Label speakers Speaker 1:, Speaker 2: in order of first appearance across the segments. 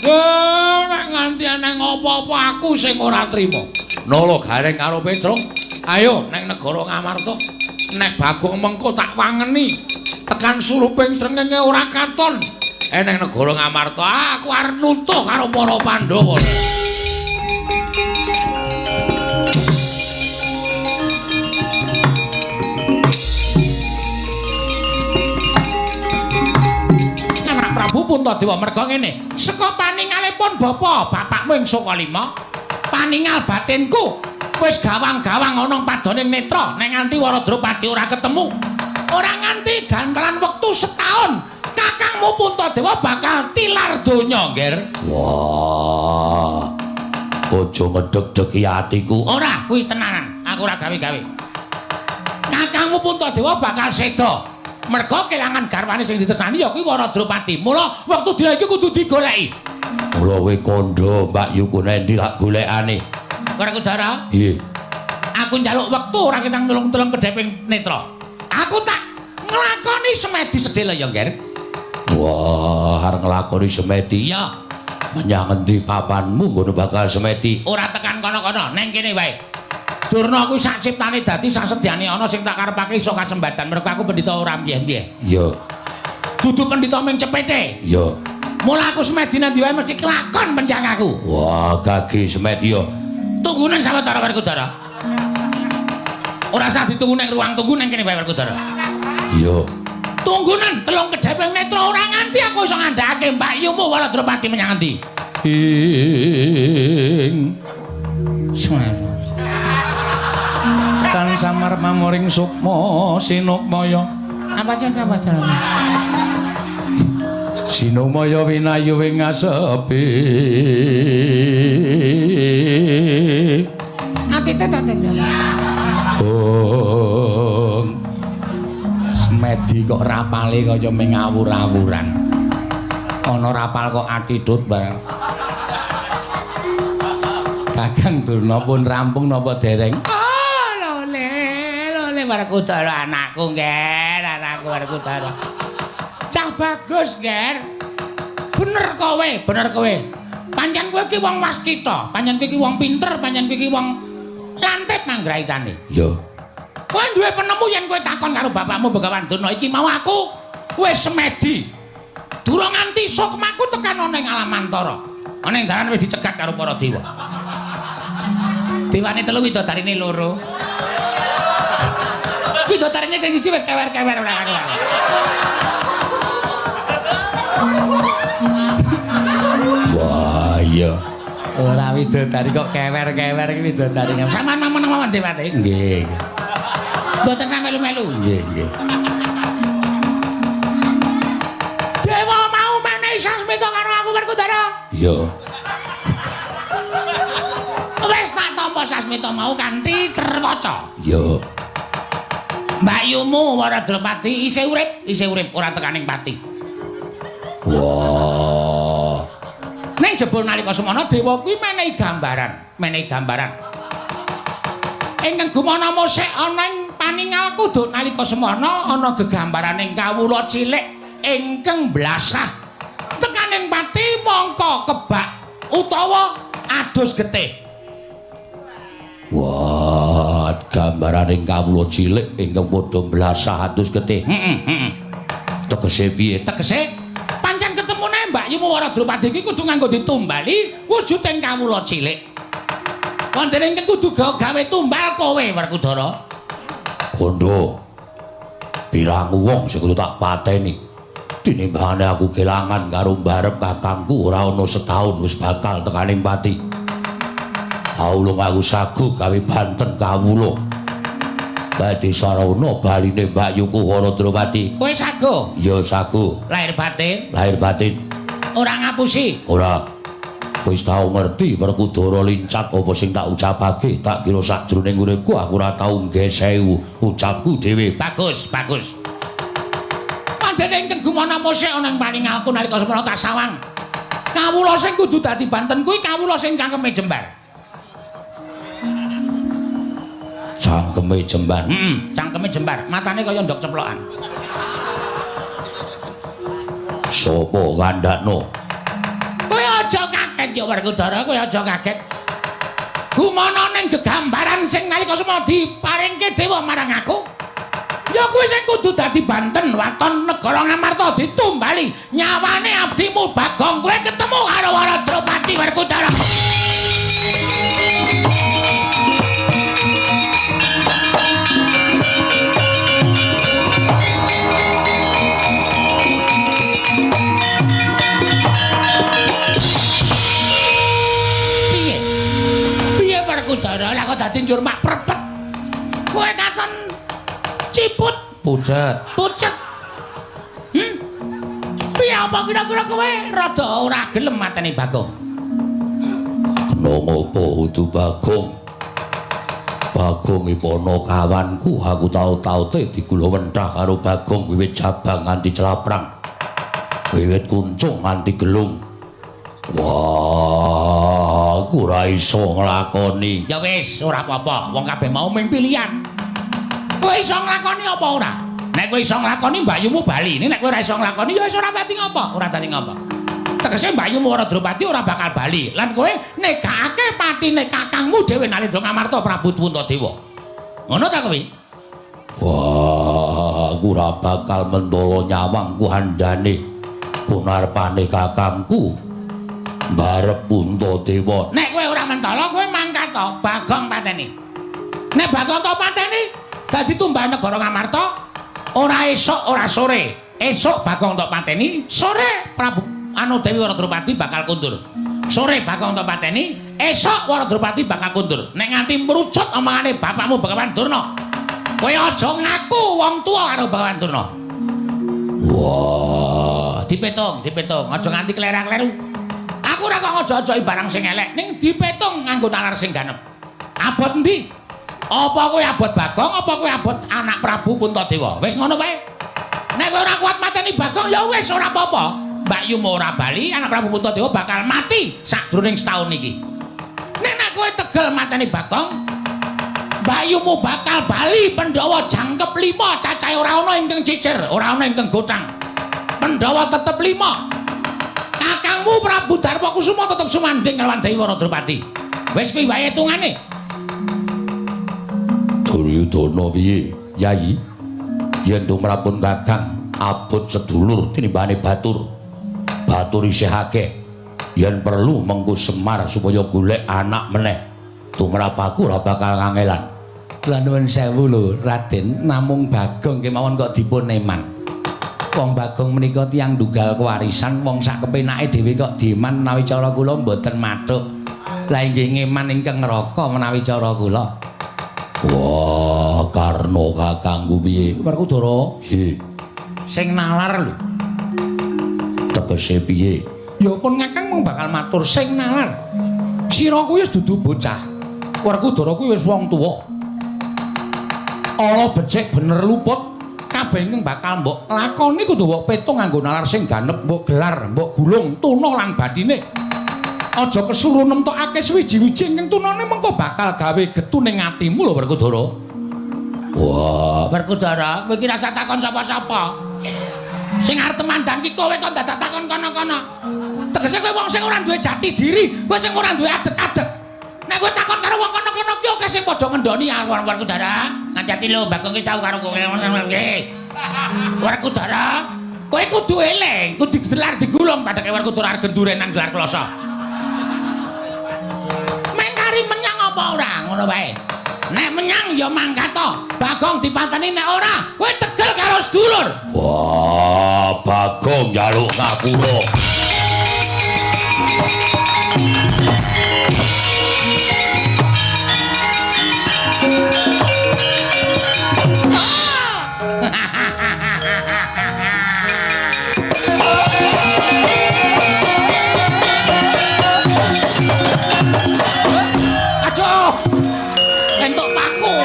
Speaker 1: Nek nganti eneng apa-apa aku sing ora trima. Nala Gareng karo Petruk, ayo neng negara Ngamarta. Nek Bagong mengko tak wangeni tekan suruping srengenge ora katon. Eneng negara Ngamarta aku arep nutuh karo para Pandhawa. Anak Prabu Puntadewa merga ngene, saka paningalipun bapa bapakmu ing Sukalima, paningal batinku wis gawang-gawang ana padoning netra nek nganti Waradropati ora ketemu, ora nganti gantelan wektu setahun, kakangmu Puntadewa bakal tilar donya, Ngger.
Speaker 2: Wah. Aja ngedeg-degi atiku.
Speaker 1: Ora, kuwi tenanan, aku ora gawe-gawe. Kakangmu Puntadewa bakal seda. Merga kelangan garwane sing ditresnani ya kuwi Waradropati. Mula wektu dina iki kudu digoleki.
Speaker 2: Mula kowe kandha Mbak Yuku nendi lak golekane.
Speaker 1: Werkudara,
Speaker 2: Nggih.
Speaker 1: aku njaluk wektu ora ketang nulung-tulung kedheping netra. Aku tak nglakoni semedi sedhela ya, Ngger.
Speaker 2: Wah, arep nglakoni semedi.
Speaker 1: Iya,
Speaker 2: Menyang endi papanmu ngono bakal semedi?
Speaker 1: ora tekan kono-kono, neng kene wae. Durna kuwi sak ciptane dadi sak sedyane ana sing tak karepake iso kasembadan. Mergo aku pendhita ora mbyeh-mbyeh.
Speaker 2: Iya,
Speaker 1: Dudu pendhita ming cepete.
Speaker 2: iya.
Speaker 1: Mula aku semedi nang ndi wae mesti kelakon penjang aku.
Speaker 2: Wah, gage semedi ya.
Speaker 1: Tunggunen sawetara Werkudara. Ora usah ditunggu nang ruang tunggu nang kene wae Werkudara.
Speaker 2: Iya.
Speaker 1: Tunggunen telung kedheping netra ora nganti aku iso ngandhakake Mbak Yumu Waradropati menyang endi.
Speaker 3: Ing Tan samar pamoring sukma sinukmaya.
Speaker 1: Apa jan apa jan?
Speaker 3: Sinumaya winayu ing asepi.
Speaker 1: Atite ta
Speaker 3: Ong. Semedi kok rapale kaya ming ngawur-awuran. Ana rapal kok atidut barang. Kakang Durna pun rampung napa dereng?
Speaker 1: Oh, lole, lole Werkudara anakku, Nger, anakku Werkudara. Cah bagus, Nger. Bener kowe, bener kowe. Pancen kowe iki wong waskita, pancen kowe iki wong pinter, pancen kowe iki wong lantip manggraitane.
Speaker 2: Iya.
Speaker 1: Kowe duwe penemu yen kowe takon karo bapakmu Begawan Durna iki mau aku wis semedi. Durung nganti sukmaku tekan ana ing alam antara. Ana ing dalan wis dicegat karo para dewa. Dewane telu widodarine loro. Widodarine sing siji wis kewer-kewer ora karuan.
Speaker 2: Wah, iya.
Speaker 3: Ora widodari kok kewer-kewer iki widodari.
Speaker 1: Sampeyan meneng mawon dewate.
Speaker 3: Nggih.
Speaker 1: Mboten sampe melu-melu.
Speaker 2: Nggih, nggih.
Speaker 1: Dewa mau menehi sasmita karo aku Werkudara.
Speaker 2: Iya.
Speaker 1: Wis tak tampa sasmita mau kanthi terwaca.
Speaker 2: Iya.
Speaker 1: Mbak Yumu Waradropati isih urip ora tekaning pati.
Speaker 2: Wah.
Speaker 1: Ning jebul nalika semana dewa kuwi menehi gambaran, menehi gambaran. Ingkang gumana mosek ana ing paningalku duk nalika semana ana gegambaraning kawula cilik ingkang blasah tekaning pati mongko kebak utawa adus getih.
Speaker 2: Wah, gambaraning kawula cilik ingkang padha blasah adus getih.
Speaker 1: Heeh, heeh.
Speaker 2: Tegese piye?
Speaker 1: Tegese pancen ketemune Mbak Yumu Waradropati iki kudu nganggo ditumbali wujuding kawula cilik. Wonten ingkang kudu gawe tumbal kowe Werkudara.
Speaker 2: Kondo. Pirang wong sing kudu tak pateni. Tinimbangane aku kelangan karo mbarep kakangku ora ana setahun wis bakal tekaning pati. Aulung aku sagu gawe banten kawula. Dadi sarana baline Mbak Yuku Waradropati.
Speaker 1: Kowe sago
Speaker 2: Ya sagu,
Speaker 1: lahir batin,
Speaker 2: lahir batin.
Speaker 1: ora ngapusi.
Speaker 2: Ora. Wis tau ngerti Werkudara lincat apa sing tak ucapake, tak kira sakjroning uripku aku ora tau nggesehu ucapku dhewe.
Speaker 1: Bagus, bagus. Pandene ingkang gumana mosek ana ing paningalku nalika semana tak sawang. Kawula sing kudu dadi banten kuwi kawula sing cangkeme jembar.
Speaker 2: Cangkeme jembar.
Speaker 1: Heeh, cangkeme jembar, matane kaya ndok ceplokan.
Speaker 2: Sopo kandhakno?
Speaker 1: Kowe Aja kaget ya Werkudara, kowe aja kaget. Gumana ning gegambaran sing nalika semana diparingke dewa marang aku. Ya kuwi sing kudu dadi banten waton negara Ngamarta ditumbali nyawane abdimu Bagong kowe ketemu karo Wara Drupadi Werkudara. Piye? Piye Werkudara lah kok dadi njur mak prepet. Kowe katon ciput
Speaker 2: pucet.
Speaker 1: Pucet. Piye apa kira-kira kowe rada ora gelem mateni Bagong?
Speaker 2: Kena ngopo udu Bagong? Bagong ipono kawanku, aku tau-taute digulawentah karo Bagong wiwit jabang nganti celaprang. Wiwit kuncung nganti gelung. Wah, aku ora iso nglakoni.
Speaker 1: Ya wis, ora apa-apa. Wong kabeh mau ming pilihan. Kowe iso nglakoni apa ora? Nek kowe iso nglakoni mbayumu bali. Nek kowe ora iso nglakoni ya wis ora dadi ngapa, ora dadi ngapa. Tegese mbayumu Wara Drupadi ora bakal bali. Lan kowe negakake patine kakangmu dhewe Nalendra Ngamarta Prabu Puntadewa. Ngono ta kowe?
Speaker 2: Wah, aku ora bakal mentolo nyawangku handane kunarpane kakangku mbarep Puntadewa.
Speaker 1: Nek kowe ora mentolo kowe mangkat to Bagong pateni. Nek Bagong to pateni dadi tumbal negara Ngamarta ora esuk ora sore. Esuk Bagong tok pateni, sore Prabu anu Dewi Wara Drupadi bakal kundur. Sore Bagong tok pateni, esuk Wara Drupadi bakal kundur. Nek nganti merucut omongane bapakmu Bagawan Durna, kowe aja ngaku wong tuwa karo Bagawan Durna.
Speaker 2: Wah,
Speaker 1: dipetung, dipetung, aja nganti kleru-kleru. Aku ora kok ngojo-ojoki barang sing elek, ning dipetung nganggo nalar sing ganep. Abot endi? Apa kowe abot Bagong, apa kowe abot anak Prabu Puntadewa? Wis ngono wae. Nek kowe ora kuat mateni Bagong ya wis ora apa-apa. Mbakyumu ora bali, anak Prabu Puntadewa bakal mati sakjroning setahun iki. Nek nek kowe tegel mateni Bagong, mbakyumu bakal bali Pandhawa jangkep 5, cacahe ora ana ingkang cicir, ora ana ingkang gothang. Pandhawa tetep 5. Kakangmu Prabu Darma Kusuma tetep sumandhing kelawan Dewi Wara Drupadi. Wis kuwi wae hitungane.
Speaker 2: Duryudana piye, Yayi? Yen tumrapun kakang abot sedulur tinimbane batur. Batur isih akeh. Yen perlu mengku Semar supaya golek anak meneh. Tumrap aku ora bakal kangelan.
Speaker 3: Kula nuwun sewu lho, Raden, namung Bagong kemawon kok dipun eman. Wong Bagong menika tiyang ndugal kewarisan, wong sak kepenake dhewe kok dieman menawi cara kula mboten mathuk. Lah inggih ngeman ingkang neraka menawi cara kula.
Speaker 2: Wah, Karna kakangku piye?
Speaker 1: Werkudara?
Speaker 2: Nggih.
Speaker 1: Sing nalar lho.
Speaker 2: Tegese piye?
Speaker 1: Ya pun kakang mung bakal matur sing nalar. Sira kuwi wis dudu bocah. Werkudara kuwi wis wong tuwa. Ala becik bener luput, kabeh ingkang bakal mbok lakoni kudu mbok petung nganggo nalar sing ganep, mbok gelar, mbok gulung tuna lan bathine. Aja kesuruh nemtokake suwiji-wiji ingkang tunane mengko bakal gawe getu ning atimu lho Werkudara.
Speaker 2: Wah,
Speaker 1: Werkudara, kowe iki rasa takon sapa-sapa. Sing arep temandan ki kowe kok dadak takon kono-kono. Tegese kowe wong sing ora duwe jati diri, kowe sing ora duwe adeg-adeg. Nek kowe takon karo wong kono-kono ki akeh sing padha ngendoni aku Werkudara. Ngati-ati lho Bagong wis tau karo kowe ngono nggih. Werkudara, kowe kudu eling, kudu digelar digulung padake Werkudara arep gendurenan gelar kloso. Mengkari menyang apa ora ngono wae. Nek menyang ya mangkat to. Bagong dipateni nek ora kowe tegel karo sedulur.
Speaker 2: Wah, Bagong njaluk ngapura.
Speaker 1: Aduh. Entuk paku.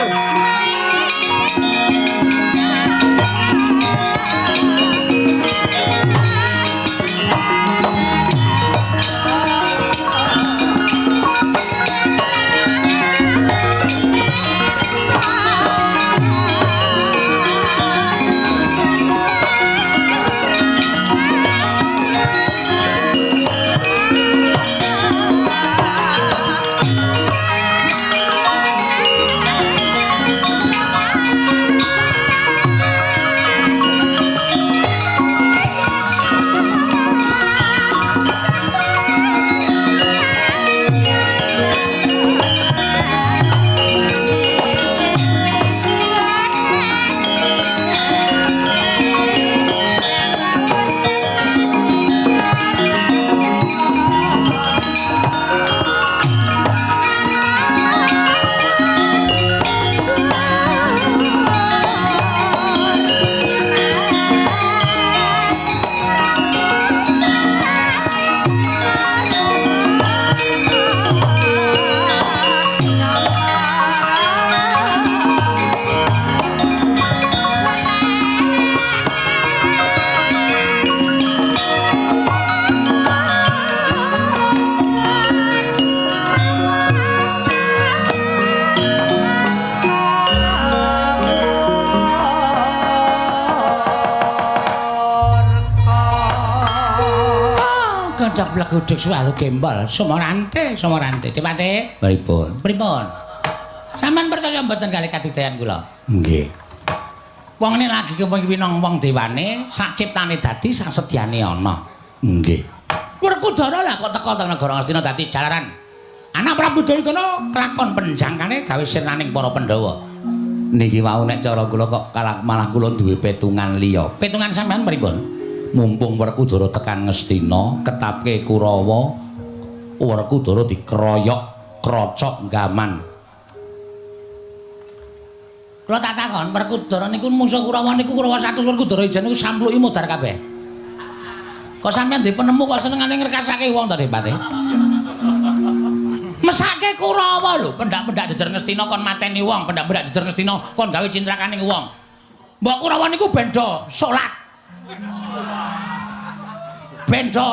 Speaker 1: bleguduk suwalu gembol, sumorante, sumorante. Dipate?
Speaker 3: Pripun?
Speaker 1: Pripun? Sampeyan percaya mboten kali kadidayan kula?
Speaker 3: Nggih.
Speaker 1: Wong nek lagi kepengin wong dewane, sak ciptane dadi sak sedyane ana.
Speaker 3: Nggih.
Speaker 1: Werkudara lah kok teka teng negara Ngastina dadi jalaran. Anak Prabu Duryudana kelakon penjangkane gawe sirnaning para Pandhawa.
Speaker 3: Niki wau nek cara kula kok malah kula duwe petungan liya.
Speaker 1: Petungan sampean pripun?
Speaker 3: Mumpung Werkudara tekan Ngastina, ketapke Kurawa, Werkudara dikeroyok, krocok gaman.
Speaker 1: Kula tak takon, Werkudara niku mungsuh Kurawa niku Kurawa 100 Werkudara ijen niku sampluki modar kabeh. Kok sampean ndek penemu kok senengane ngrekasake wong to, Depate? Mesake Kurawa lho, pendak-pendak jejer Ngastina kon mateni wong, pendak-pendak jejer Ngastina kon gawe cintrakaning wong. Mbok Kurawa niku ben do salat. Ben do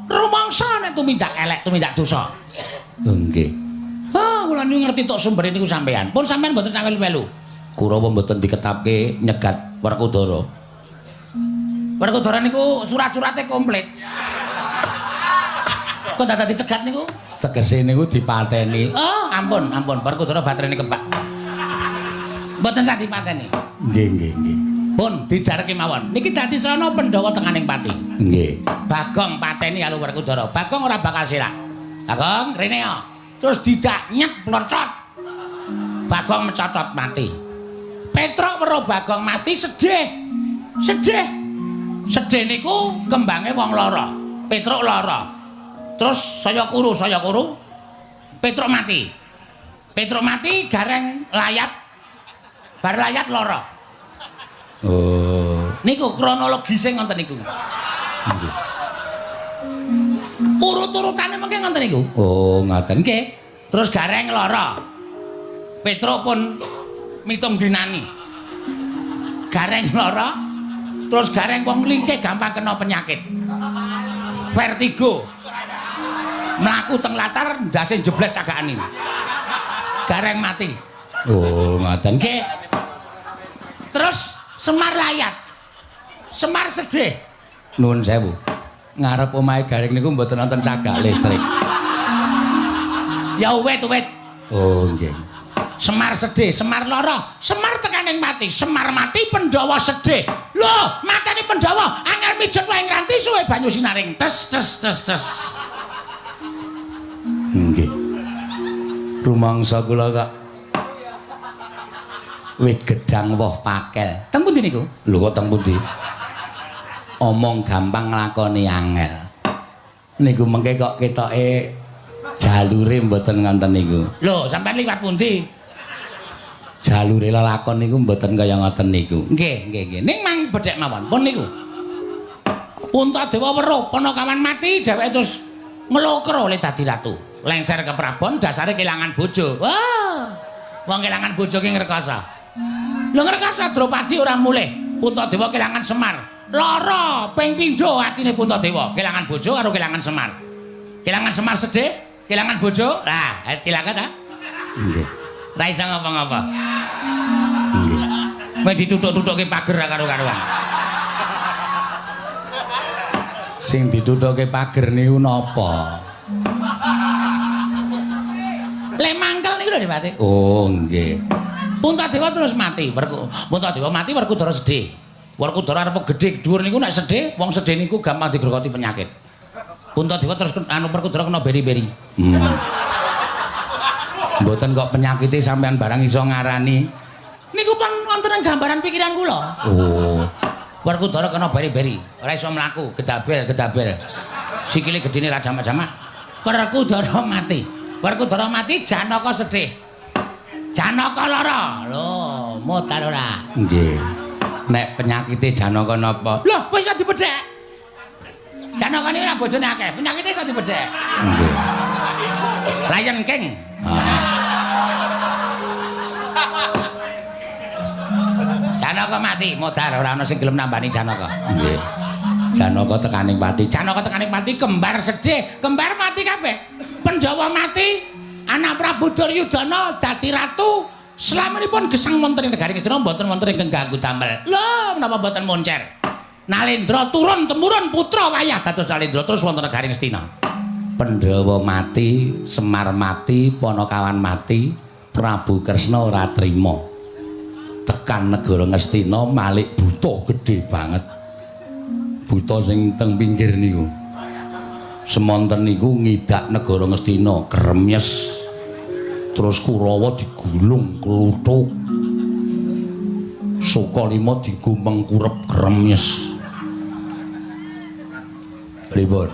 Speaker 1: rumangsa nek tumindak elek, tumindak dosa.
Speaker 3: Nggih.
Speaker 1: Ha, kula niku ngerti tok sumbere niku sampean. Pun sampean mboten sangel melu.
Speaker 3: Kurawa mboten diketapke nyegat Werkudara.
Speaker 1: Werkudara niku surat-surate komplit. Kok dadak dicegat niku?
Speaker 3: Tegese niku dipateni.
Speaker 1: Oh, ampun, ampun. Werkudara baterene kebak. Mboten sah dipateni.
Speaker 3: Nggih, nggih, nggih.
Speaker 1: Pun dijarke mawon. Niki dadi sarana Pandhawa tenganing pati.
Speaker 3: Nggih.
Speaker 1: Bagong pateni karo Werkudara. Bagong ora bakal selak. Bagong rene ya. Terus didak nyet plotot. Bagong mecotot mati. Petruk weruh Bagong mati sedih. Sedih. Sedih niku kembange wong lara. Petruk lara. Terus saya kuru, saya kuru. Petruk mati. Petruk mati gareng layat. Bar layat lara.
Speaker 3: Oh.
Speaker 1: Niku kronologise ngoten niku.
Speaker 3: Nggih.
Speaker 1: Urut-urutane mengke ngoten niku.
Speaker 3: Oh, ngoten.
Speaker 1: Nggih. Terus gareng lara. Petruk pun mitung dinani. Gareng lara, terus gareng wong lingkih gampang kena penyakit. Vertigo. Mlaku teng latar ndase jebles cagakane. Gareng mati.
Speaker 3: Oh, ngoten.
Speaker 1: Nggih. Terus Semar layat. Semar sedih.
Speaker 3: Nuwun sewu. Ngarep omahe Gareng niku mboten wonten cagak listrik.
Speaker 1: Ya wit-wit.
Speaker 3: Oh, nggih.
Speaker 1: Semar sedih, Semar lara, Semar tekaning mati, Semar mati Pandhawa sedih. Lho, mateni Pandhawa angel mijet wae ngranti suwe banyu sinaring. Tes tes tes tes.
Speaker 3: Nggih. Rumangsa kula kok wit gedang woh pakel.
Speaker 1: Teng pundi niku?
Speaker 3: Lho kok teng pundi? Omong gampang nglakoni angel. Niku mengke kok ketoke jalure mboten ngoten niku.
Speaker 1: Lho, sampean liwat pundi?
Speaker 3: Jalure lelakon niku mboten kaya ngoten niku.
Speaker 1: Nggih, nggih, nggih. Ning mang bedhek mawon. Pun niku. Puntadewa weruh Panakawan mati, dheweke terus nglokro le dadi ratu. Lengser ke Prabon dasare kelangan bojo. Wah. Wong kelangan bojo ki ngrekasa. Lho ngrekasa Drupadi ora mulih. Puntadewa kelangan Semar. Lara ping pindho atine Puntadewa, kelangan bojo karo kelangan Semar. Kelangan Semar sedih, kelangan bojo. Lah, cilaka ta?
Speaker 3: Nggih.
Speaker 1: Ra iso ngapa-ngapa.
Speaker 3: Nggih.
Speaker 1: Wis dituthuk-thuthukke pager karo-karuan.
Speaker 3: Sing dituthukake pager niku napa?
Speaker 1: Le mangkel niku lho, Pak.
Speaker 3: Oh, nggih.
Speaker 1: Puntadewa terus mati. Puntadewa mati, Werkudara sedih. Werkudara arep gedhe dhuwur niku nek sedih, wong sedih niku gampang digrogoti penyakit. Puntadewa terus anu Werkudara kena beri-beri.
Speaker 3: Mboten kok penyakite sampean barang iso ngarani.
Speaker 1: Niku pun wonten gambaran pikiran kula.
Speaker 3: Oh.
Speaker 1: Werkudara kena beri-beri, ora iso mlaku, gedabel-gedabel. Sikile gedene ra jamak-jamak. Werkudara mati. Werkudara mati, Janaka sedih. Janaka lara. Lho, mutar ora?
Speaker 3: Nggih. Nek penyakite Janaka napa?
Speaker 1: Lho, wis iso dibedhek. Janaka niku ora bojone akeh, penyakite iso dibedhek.
Speaker 3: Nggih.
Speaker 1: Lion King. Janaka mati, modar ora ana sing gelem nambani Janaka.
Speaker 3: Nggih. Janaka tekaning pati.
Speaker 1: Janaka tekaning pati, kembar sedih, kembar mati kabeh. Pandhawa mati, anak Prabu Duryudana dadi ratu. Selaminipun gesang wonten ing negari Ngastina mboten wonten ingkang ganggu damel. Lho, menapa mboten moncer? Nalendra turun temurun putra wayah dados Nalendra terus wonten negari Ngastina.
Speaker 3: Pandhawa mati, Semar mati, Panakawan mati, Prabu Kresna ora trima. Tekan negara Ngastina malik buta gedhe banget. Buta sing teng pinggir niku. Semonten niku ngidak negara Ngastina kremyes. Terus Kurawa digulung kluthuk. Sukalima digumengkurep kremyes. Pripun?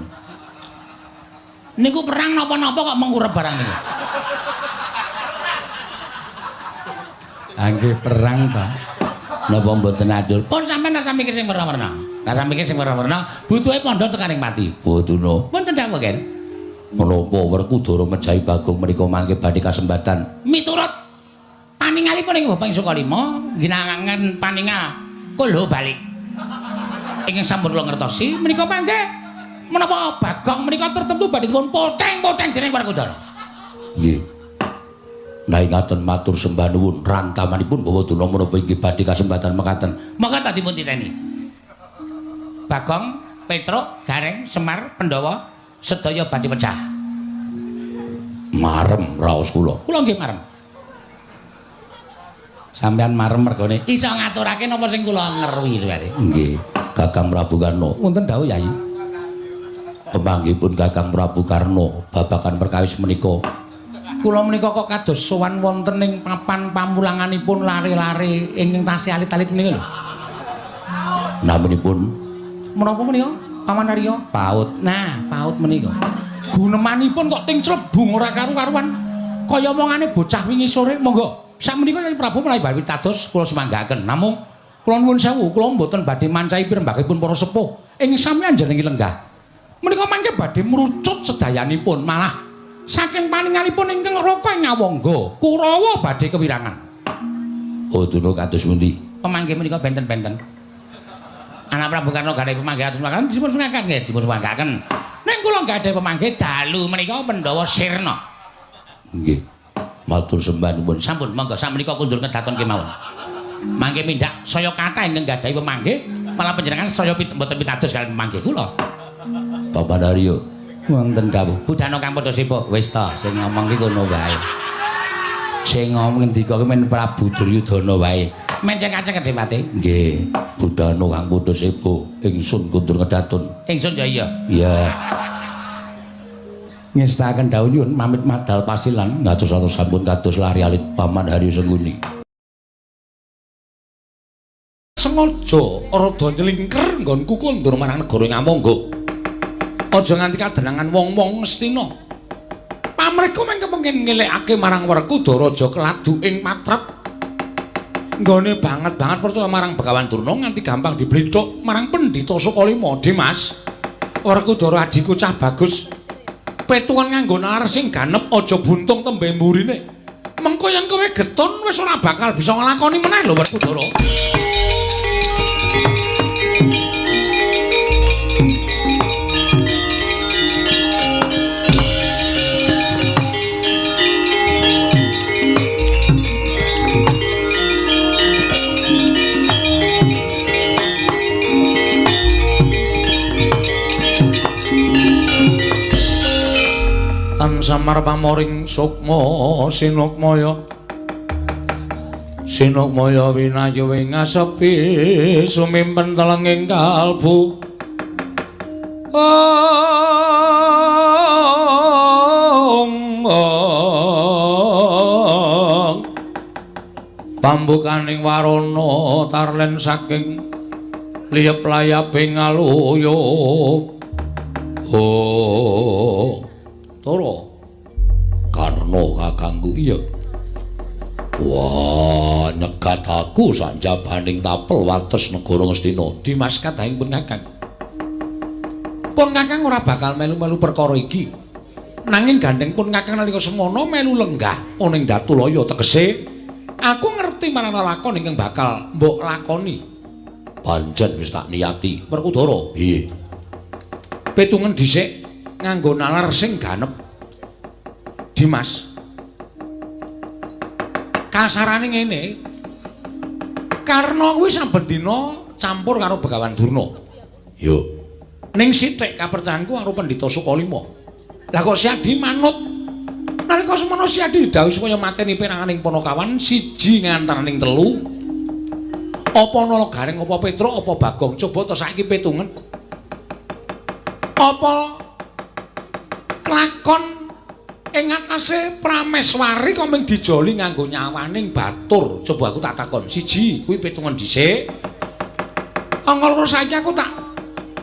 Speaker 1: Niku perang napa-napa kok mengkurep barang niku?
Speaker 3: Nggih perang ta. Napa mboten atur?
Speaker 1: Pun sampean rasa mikir sing werna-werna. Rasa mikir sing werna-werna, butuhe pondho tekaning pati.
Speaker 2: Boduna.
Speaker 1: Wonten dawuh, Ken.
Speaker 2: Menapa Werkudara mejahi Bagong menika mangke badhe kasembatan?
Speaker 1: Miturut paningalipun ing Bapak Sukalima ginangan paningal kulho balik. Ingkang sampun kula ngertosi menika mangke menapa Bagong menika tertentu badhe dipun poteng-poteng dening Werkudara.
Speaker 2: Nggih. Nah ingaten matur sembah nuwun rantamanipun Bawaduna menapa inggih badhe kasembatan mekaten.
Speaker 1: Monggo ta dipun titeni. Bagong, Petruk, Gareng, Semar, Pandhawa sedaya badhe pecah.
Speaker 2: Marem raos kula.
Speaker 1: Kula nggih marem.
Speaker 3: Sampeyan marem mergone
Speaker 1: iso ngaturake napa sing kula ngerwi lho.
Speaker 2: Nggih, Kakang Prabu Karna.
Speaker 3: Wonten dawuh Yai.
Speaker 2: Pemanggihipun Kakang Prabu Karna babagan perkawis menika.
Speaker 1: Kula menika kok kados sowan wonten ing papan pamulanganipun lare-lare ingkang tasih alit-alit menika lho.
Speaker 2: Naminipun
Speaker 1: menapa menika? Paman Arya?
Speaker 3: PAUD.
Speaker 1: Nah, PAUD menika. Gunemanipun kok ting clebung ora karu-karuan. Kaya omongane bocah wingi sore, monggo. Sakmenika Kyai Prabu menawi badhe pitados kula semanggaken. Namung kula nuwun sewu, kula mboten badhe mancahi pirembakipun para sepuh ing sami anjenengi lenggah. Menika mangke badhe mrucut sedayanipun, malah saking paningalipun ingkang Raka ing Ngawangga, Kurawa badhe kewirangan.
Speaker 2: Oh, duna kados pundi?
Speaker 1: Pemanggih menika benten-benten. Anak Prabu Karna gadhahi pemanggih atus makaten dipun sungkaken nggih, dipun sungkaken. Ning kula gadhahi pemanggih dalu menika Pandhawa Sirna.
Speaker 2: Nggih. Matur sembah nuwun.
Speaker 1: Sampun, monggo sakmenika kundur kedaton kemawon. Mangke mindhak saya kathah ingkang gadhahi pemanggih, malah panjenengan saya mboten pitados kaliyan pemanggih kula.
Speaker 2: Paman Arya.
Speaker 3: Wonten dawuh.
Speaker 1: Budana kang padha sibuk.
Speaker 3: Wis ta, sing ngomong ki kono wae. Sing ngomong ngendika ki men Prabu Duryudana wae.
Speaker 1: Menceng-aceng kedhemate.
Speaker 2: Nggih, Budana kang padha sibuk, ingsun kundur kedaton.
Speaker 1: Ingsun ya iya.
Speaker 2: Iya.
Speaker 3: Ngestaken dawuh nyuwun pamit madal pasilan.
Speaker 2: Ngatos sampun kados lari alit Paman Haryo Sengkuni.
Speaker 1: Sengaja rada nyelingker nggonku kondur marang negara Ngamangga. Aja nganti kadenangan wong-wong Ngastina. Pamrihku mung kepengin ngelekake marang Werkudara aja keladu ing patrap. Nggone banget-banget percaya marang Begawan Durna nganti gampang diblithuk marang Pendhita Sukalima. Dimas, Werkudara adhiku cah bagus. Petuan nganggo nalar sing ganep aja buntung tembe mburine. Mengko yen kowe getun wis ora bakal bisa nglakoni meneh lho Werkudara.
Speaker 2: Samar pamoring sukma sinukmaya sinukmaya winayu ing asepi sumimpen telenging kalbu ong ong pambukaning warana tarlen saking liyep layaping aluyup. Oh Toro Karna kakangku. Iya. Wah, nyegat aku sanjabaning tapel wates negara Ngastina.
Speaker 1: Dimas kadhahing pun kakang. Pun kakang ora bakal melu-melu perkara iki. Nanging gandeng pun kakang nalika semono melu lenggah ana ing Datulaya tegese aku ngerti marang lakon ingkang bakal mbok lakoni.
Speaker 2: Pancen wis tak niati.
Speaker 1: Werkudara.
Speaker 2: Piye?
Speaker 1: Pitungen dhisik nganggo nalar sing ganep. Dimas. Kasarane ngene. Karna kuwi saben dina campur karo Begawan Durna.
Speaker 2: Yo.
Speaker 1: Ning sithik kapercayanku karo Pendhita Sukalima. Lah kok Siadi manut? Nalika semono Siadi didhawuhi supaya mateni peranganing Panakawan siji ngantaraning telu. Apa Nala Gareng, apa Petruk, apa Bagong? Coba to saiki pitungen. Apa klakon ing atase Prameswari kok mung dijoli nganggo nyawaning batur? Coba aku tak takon. Siji kuwi pitungen dhisik. Angka loro saiki aku tak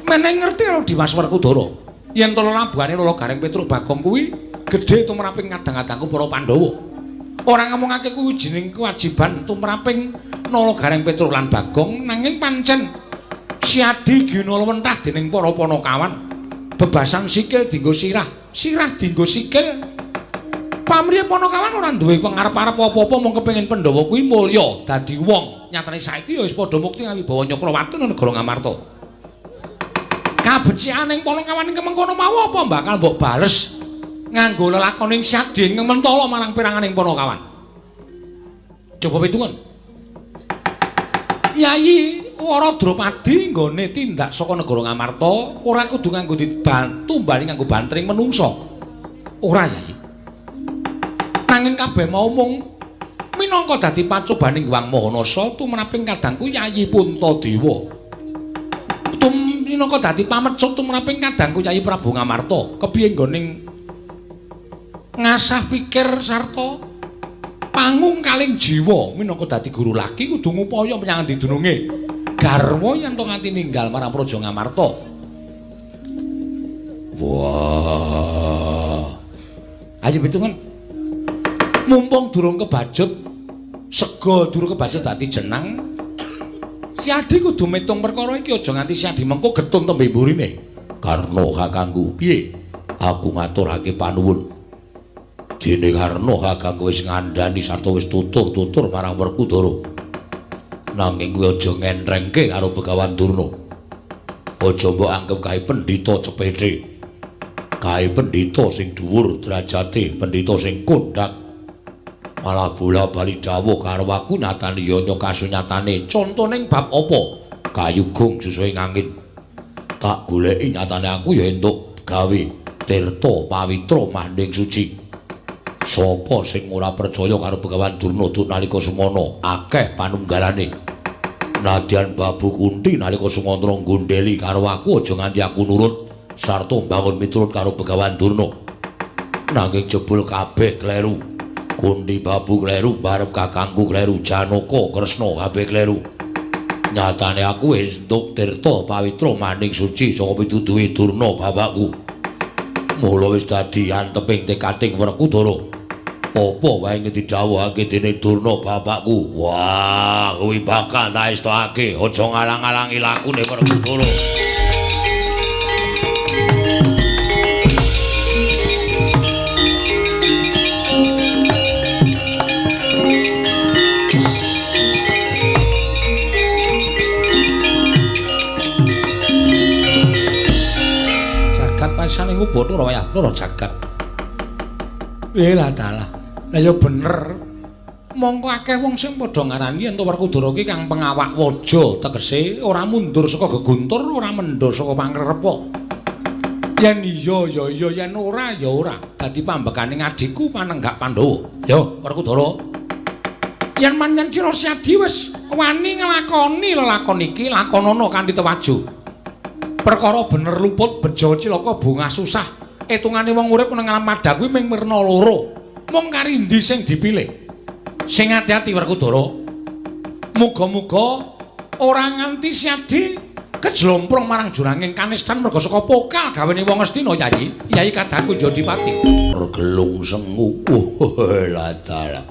Speaker 1: meneh ngerti karo Dimas Werkudara. Yen to lelabuhane Nala Gareng Petruk Bagong kuwi gedhe tumraping kadang-kadangku para Pandhawa. Ora ngomongake kuwi jeneng kewajiban tumraping Nala Gareng Petruk lan Bagong, nanging pancen Siadi ginalwentah dening para Panakawan. Bebasan sikil dienggo sirah, sirah dienggo sikil. Pamriye Panakawan ora duwe pengarep-arep apa-apa mung kepengin Pandhawa kuwi mulya dadi wong. Nyatane saiki ya wis padha mukti ngawibawa Nyakrawati nang negara Ngamarta. Kabecikaning Panakawan ing mengkono mau apa bakal mbok bales nganggo lelakoning Siadi ing mentala marang peranganing Panakawan? Coba pitungen. Yayi Wara Drupadi nggone tindak saka negara Ngamarta ora kudu nganggo dibantu bali nganggo bantring menungsa. Ora, Yayi. Nanging kabeh mau mung minangka dadi pacobaning Hyang Mahanasa tumraping kadangku Yayi Puntadewa. Minangka dadi pamecut tumraping kadangku Yayi Prabu Ngamarta. Kepiye nggone ngasah pikir sarta pangungkaling jiwa minangka dadi guru laki kudu ngupaya menyang endi dununge garwa yen to nganti ninggal marang Praja Ngamarta.
Speaker 2: Wah.
Speaker 1: Ayo pitungan. Mumpung durung kebacut sega durung kebacut dadi jenang, Siadi kudu metung perkara iki, aja nganti Siadi mengko getun tembe mburine.
Speaker 2: Karna kakangku,
Speaker 1: piye?
Speaker 2: Aku ngaturake panuwun. Dene Karna kakangku wis ngandhani sarta wis tutur-tutur marang Werkudara. Nanging kowe aja ngenrengke karo Begawan Durna. Aja mbok anggep kae pendhita cepete. Kae pendhita sing dhuwur derajate, pendhita sing kondhak. Malah bola-bali dawuh karo aku nyatane ya kasunyatane.
Speaker 1: Contone bab apa?
Speaker 2: Kayu gung susuhe ngangin. Tak goleki nyatane aku ya entuk gawe tirta pawitra manding suci. Sapa sing ora percaya karo Begawan Durna nalika semono akeh panunggalane. Nadyan Babu Kunti nalika Sumantara nggondheli karo aku aja nganti aku nurut sarta mbangun miturut karo Begawan Durna. Nanging jebul kabeh kleru. Kunti Babu kleru, barep kakangku kleru, Janaka Kresna kabeh kleru. Nyatane aku wis entuk tirta pawitra maning suci saka pituduhe Durna bapakku. Mula wis dadi anteping tekating Werkudara. Apa wae didhawuhake dening Durna bapakku? Wah, kuwi bakal tak estokake. Aja ngalang-alangi lakune Werkudara.
Speaker 1: Jagat pasane Bathara wayah loro jagat. Lah dalah. Lah ya bener. Mongko akeh wong sing padha ngarani yen to Werkudara ki kang pengawak waja, tegese ora mundur saka geguntur, ora mendha saka pangrepa. Yen iya ya iya, yen ora ya ora. Dadi pambekane adhiku panenggak Pandhawa. Yo Werkudara. Yen manyen sira Siadi wis wani nglakoni lelakon iki, lakonana kanthi tewaju. Perkara bener luput bejo cilaka bungah susah. Etungane wong urip nang alam padha kuwi mung werna loro. Mung kari endi sing dipilih? Sing ati-ati Werkudara. Muga-muga ora nganti Siadi kejlomprong marang juranging kanistan merga saka pokal gawene wong Astina, Yayi. Yayi kadangku Jodipati.
Speaker 2: Gelung sengu. Lah dalah.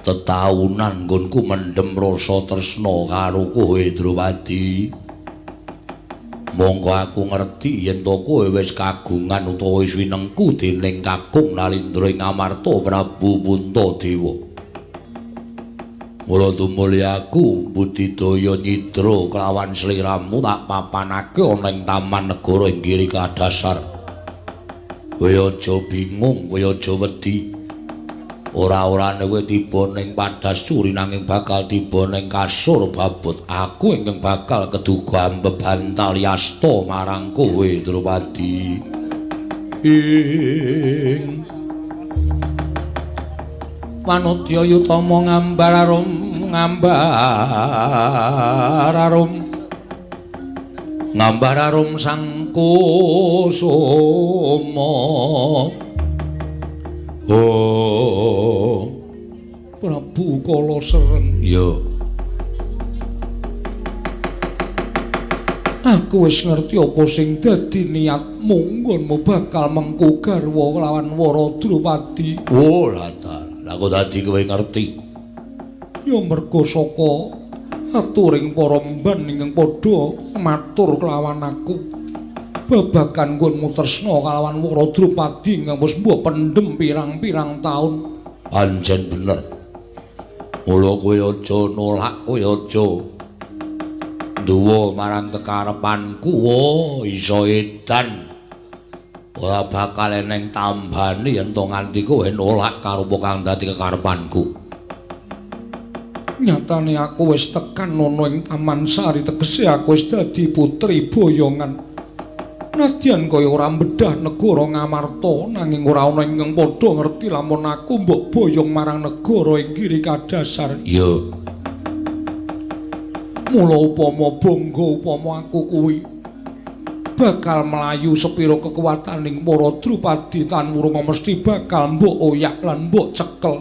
Speaker 2: Tetaunan nggonku mendem rasa tresna karo kowe Drupadi. Monggo aku ngerti yen to kowe wis kagungan utawa wis winengku dening Kakung Nalindra ing Amarta Prabu Puntadewa. Mula tumuli aku budidaya nyidra kelawan sliramu tak papanake ana ing taman negara ing Giri Kadasar. Kowe aja bingung, kowe aja wedi. Ora-orane kowe tiba ning padas curi nanging bakal tiba ning kasur babut. Aku ingkang bakal keduga ambebantal yasta marang kowe Drupadi. Ing Manudya Yutama ngambar arum ngambar arum ngambar arum sang kusuma. Oh
Speaker 1: Prabu Kala Sereng.
Speaker 2: Ya
Speaker 1: aku wis ngerti apa sing dadi niatmu, nggonmu bakal mengku garwa lawan Wara Drupadi.
Speaker 2: Oh lah lah kok dadi kowe ngerti?
Speaker 1: Ya mergo saka aturing para mban ingkang padha matur kelawan aku babagan nggonmu tresna kalawan Wara Drupadi ingkang wis mbok pendhem pirang-pirang taun.
Speaker 2: Pancen bener. Mula kowe aja nolak, kowe aja nduwa marang kekarepanku. Oh, iso edan. Ora bakal eneng tambane yen to nganti kowe nolak karo apa kang dadi kekarepanku.
Speaker 1: Nyatane aku wis tekan ana ing Taman Sari, tegese aku wis dadi putri boyongan. Nadyan kaya ora mbedah negara Ngamarta, nanging ora ana ingkang padha ngerti lamun aku mbok boyong marang negara ing Giri Kadasar.
Speaker 2: Iya.
Speaker 1: Mula upama bangga upama aku kuwi bakal mlayu sepira kekuwataning para Drupadi tan wurunga mesti bakal mbok oyak lan mbok cekel.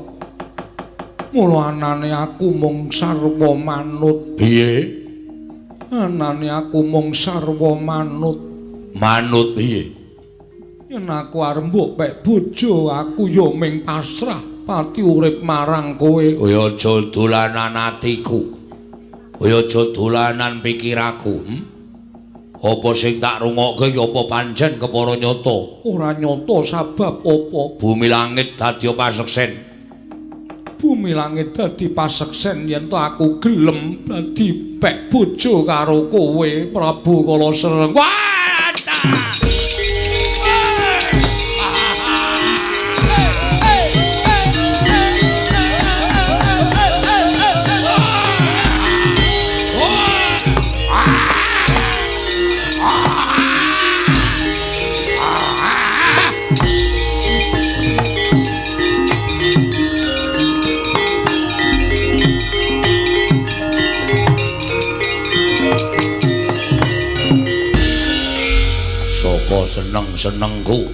Speaker 1: Mula anane aku mung sarwa manut.
Speaker 2: Piye?
Speaker 1: Anane aku mung sarwa manut.
Speaker 2: Manut piye?
Speaker 1: Yen aku arep mbok pek bojo, aku ya ming pasrah pati urip marang kowe.
Speaker 2: Kowe aja dolanan atiku. Kowe aja dolanan pikiraku. Apa sing tak rungokke ya apa pancen kepara nyata?
Speaker 1: Ora nyata sabab apa?
Speaker 2: Bumi langit dadi paseksen.
Speaker 1: Bumi langit dadi paseksen yen to aku gelem dadi pek bojo karo kowe Prabu Kala Sereng. Wah!
Speaker 2: Seneng-senengku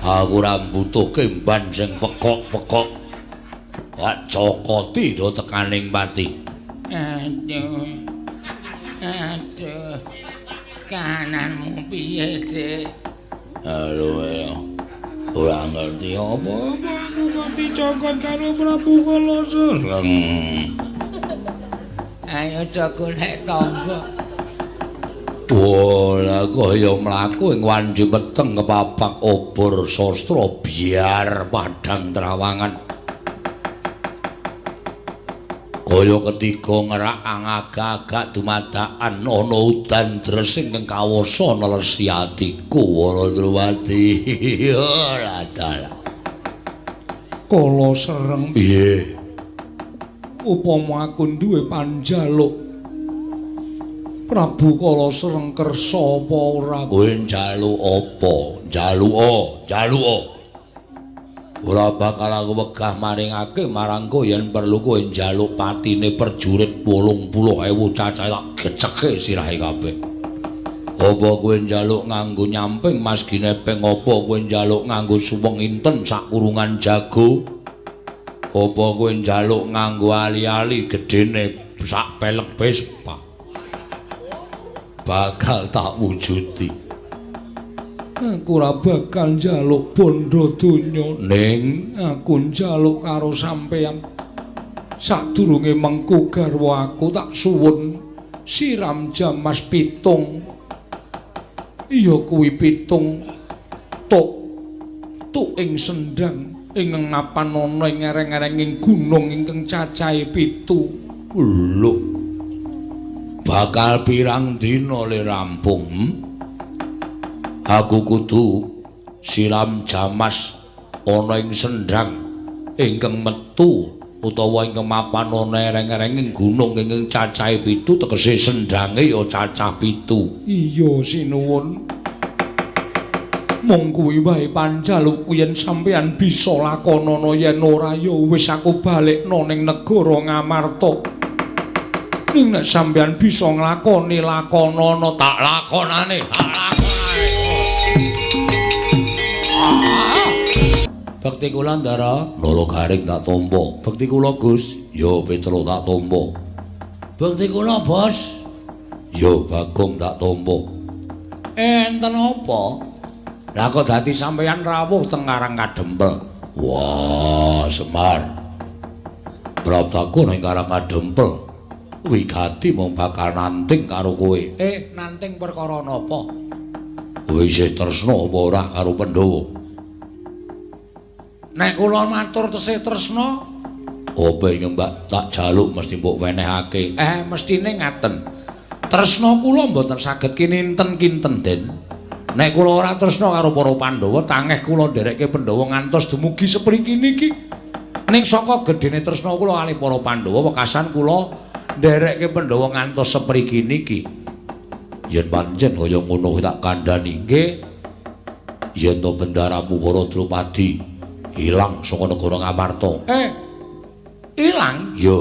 Speaker 2: aku ora mbutuhke mban sing pekok-pekok. Wak cokoti do tekaning pati.
Speaker 3: Aduh. Aduh. Kananmu piye, Dik?
Speaker 2: Aduh. Ora ngerti apa-apa
Speaker 1: aku kok dicokot karo Prabu Kala Sereng.
Speaker 3: Ayo do golek tangga.
Speaker 2: Wah, kaya mlaku ing wanci peteng kepapak obor sastra biar padhang trawangan. Kaya ketiga ngerak angagak-agak dumadakan ana udan dres ingkang kawasa nelesi atiku Wara Drupadi. Ora dalah.
Speaker 1: Kala Sereng
Speaker 2: piye?
Speaker 1: Upama aku duwe panjaluk Prabu Kala Sereng kersa apa ora?
Speaker 2: Kowe njaluk apa? Njaluka, njaluka. Ora bakal aku wegah maringake marang kowe yen perlu kowe njaluk patine perjurit 80.000 cacahe tak geceke sirahe kabeh. Apa kowe njaluk nganggo nyamping Mas Ginepeng? Apa kowe njaluk nganggo suweng inten sak kurungan jago? Apa kowe njaluk nganggo ali-ali gedene sak pelek Vespa? Bakal tak wujudi.
Speaker 1: Aku ora bakal njaluk bondo donya,
Speaker 2: ning
Speaker 1: aku njaluk karo sampeyan. Sadurunge mengku garwa aku tak suwun siram jamas pitung. Iya kuwi pitung tuk tuk ing sendang ing ngapan ana ing ereng-erenging gunung ingkang cacahe 7.
Speaker 2: Lho. Bakal pirang dina le rampung? Aku kudu siram jamas ana ing sendang Ingkang metu utawa ingkang mapan ana ereng-erenging gunung ingkang cacahe 7 tegese sendhange ya cacah 7.
Speaker 1: Iya sinuwun. Mung kuwi wae panjalukku yen sampeyan bisa lakonana, yen ora ya wis aku balekno ning negara Ngamarta. Ning nek sampeyan bisa nglakoni lakonana,
Speaker 2: tak lakonane, tak lakonane. Bekti kula Ndara, Nala Garing tak tampa. Bekti kula Gus, ya Petro tak tampa. Bekti kula Bos, ya Bagong tak tampa.
Speaker 1: Enten apa? Lah kok dadi sampeyan rawuh teng Karang Kadempel?
Speaker 2: Wah, Semar. Praptaku ning Karang Kadempel wigati mung bakal nanting karo kowe.
Speaker 1: Nanting perkara napa?
Speaker 2: Kowe isih tresna apa ora karo Pandhawa?
Speaker 1: Nek kula matur tesih tresna,
Speaker 2: apa ing mbak tak jaluk mesti mbok wenehake.
Speaker 1: Mestine ngaten. Tresna kula mboten saged kininten-kinten, Den. Nek kula ora tresna karo para Pandhawa, tangeh kula nderekke Pandhawa ngantos dumugi sepriki niki. Ning saka gedhene tresna kula kalih para Pandhawa, wekasan kula nderekke Pandhawa ngantos sepriki niki.
Speaker 2: Yen pancen kaya ngono tak kandhani.
Speaker 1: Nggih.
Speaker 2: Yen to bendaramu para Drupadi ilang saka negara Ngamarta.
Speaker 1: Ilang?
Speaker 2: Iya.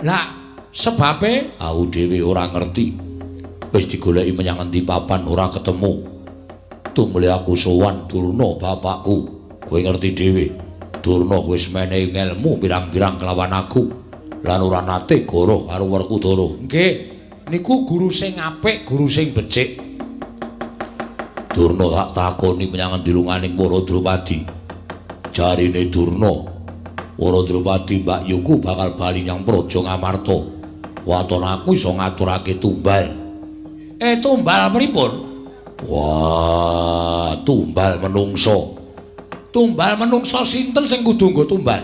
Speaker 1: Lah sebabe
Speaker 2: aku dhewe ora ngerti. Wis digoleki menyang endi papan ora ketemu. Tumule aku sowan Durna bapakku. Kowe ngerti dhewe. Durna wis menehi ngelmu pirang-pirang kelawan aku. Lan ora nate goroh karo Werkudara.
Speaker 1: Nggih, niku guru sing apik, guru sing becik.
Speaker 2: Durna tak takoni menyang endi lunganing para Drupadi. Jarine Durna, para Drupadi Mbak Yuku bakal bali nyang Praja Ngamarta. Waton aku iso ngaturake tumbal.
Speaker 1: Tumbal pripun?
Speaker 2: Wah, tumbal menungso.
Speaker 1: Tumbal menungso sinten sing kudu nggo tumbal?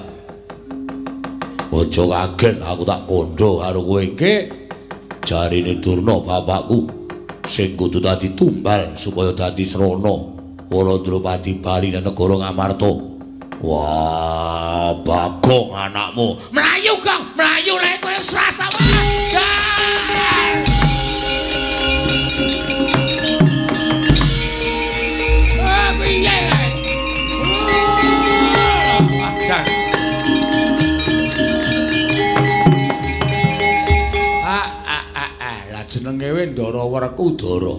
Speaker 2: Aja kaget aku tak kandha karo kowe.
Speaker 1: Nggih.
Speaker 2: Jarine Durna bapakku sing kudu dadi tumbal supaya dadi srana para Drupadi bali nang negara Ngamarta. Wah, Bagong anakmu.
Speaker 1: Mlayu, Gong, mlayu lek kowe srasa. Jenenge we Ndara Werkudara.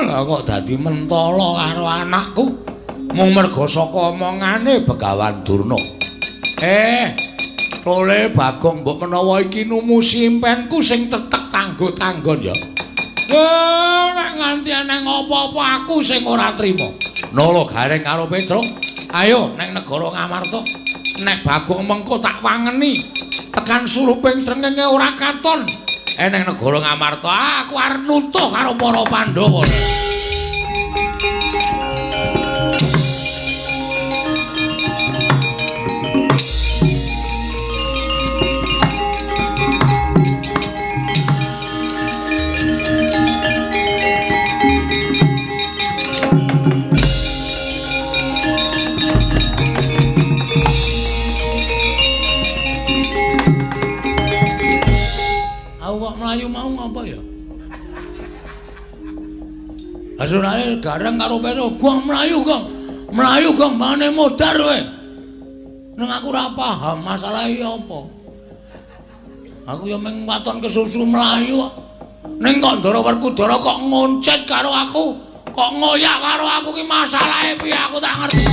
Speaker 1: Lah kok dadi mentala karo anakku mung merga saka omongane Begawan Durna. Tole Bagong mbok menawa iki numusi impenku sing tetek tanggo-tanggon ya. Nek nganti eneng apa-apa aku sing ora trima. Nala Gareng karo Petruk, ayo neng negara Ngamarta. Nek Bagong mengko tak wangeni tekan suluping srengenge ora katon. Eneng negara Ngamarta aku arep nutuh karo para Pandhawa. Mlayu mau ngapa ya? Asurane Gareng karo Petro, "Gong mlayu, Gong. Mlayu, Gong, mane modar kowe." Neng aku ora paham masalah iki apa. Aku ya mung waton kesusu mlayu kok. Ning kok Ndara Werkudara kok ngoncet karo aku, kok ngoyak karo aku ki masalahe piye aku tak ngerti.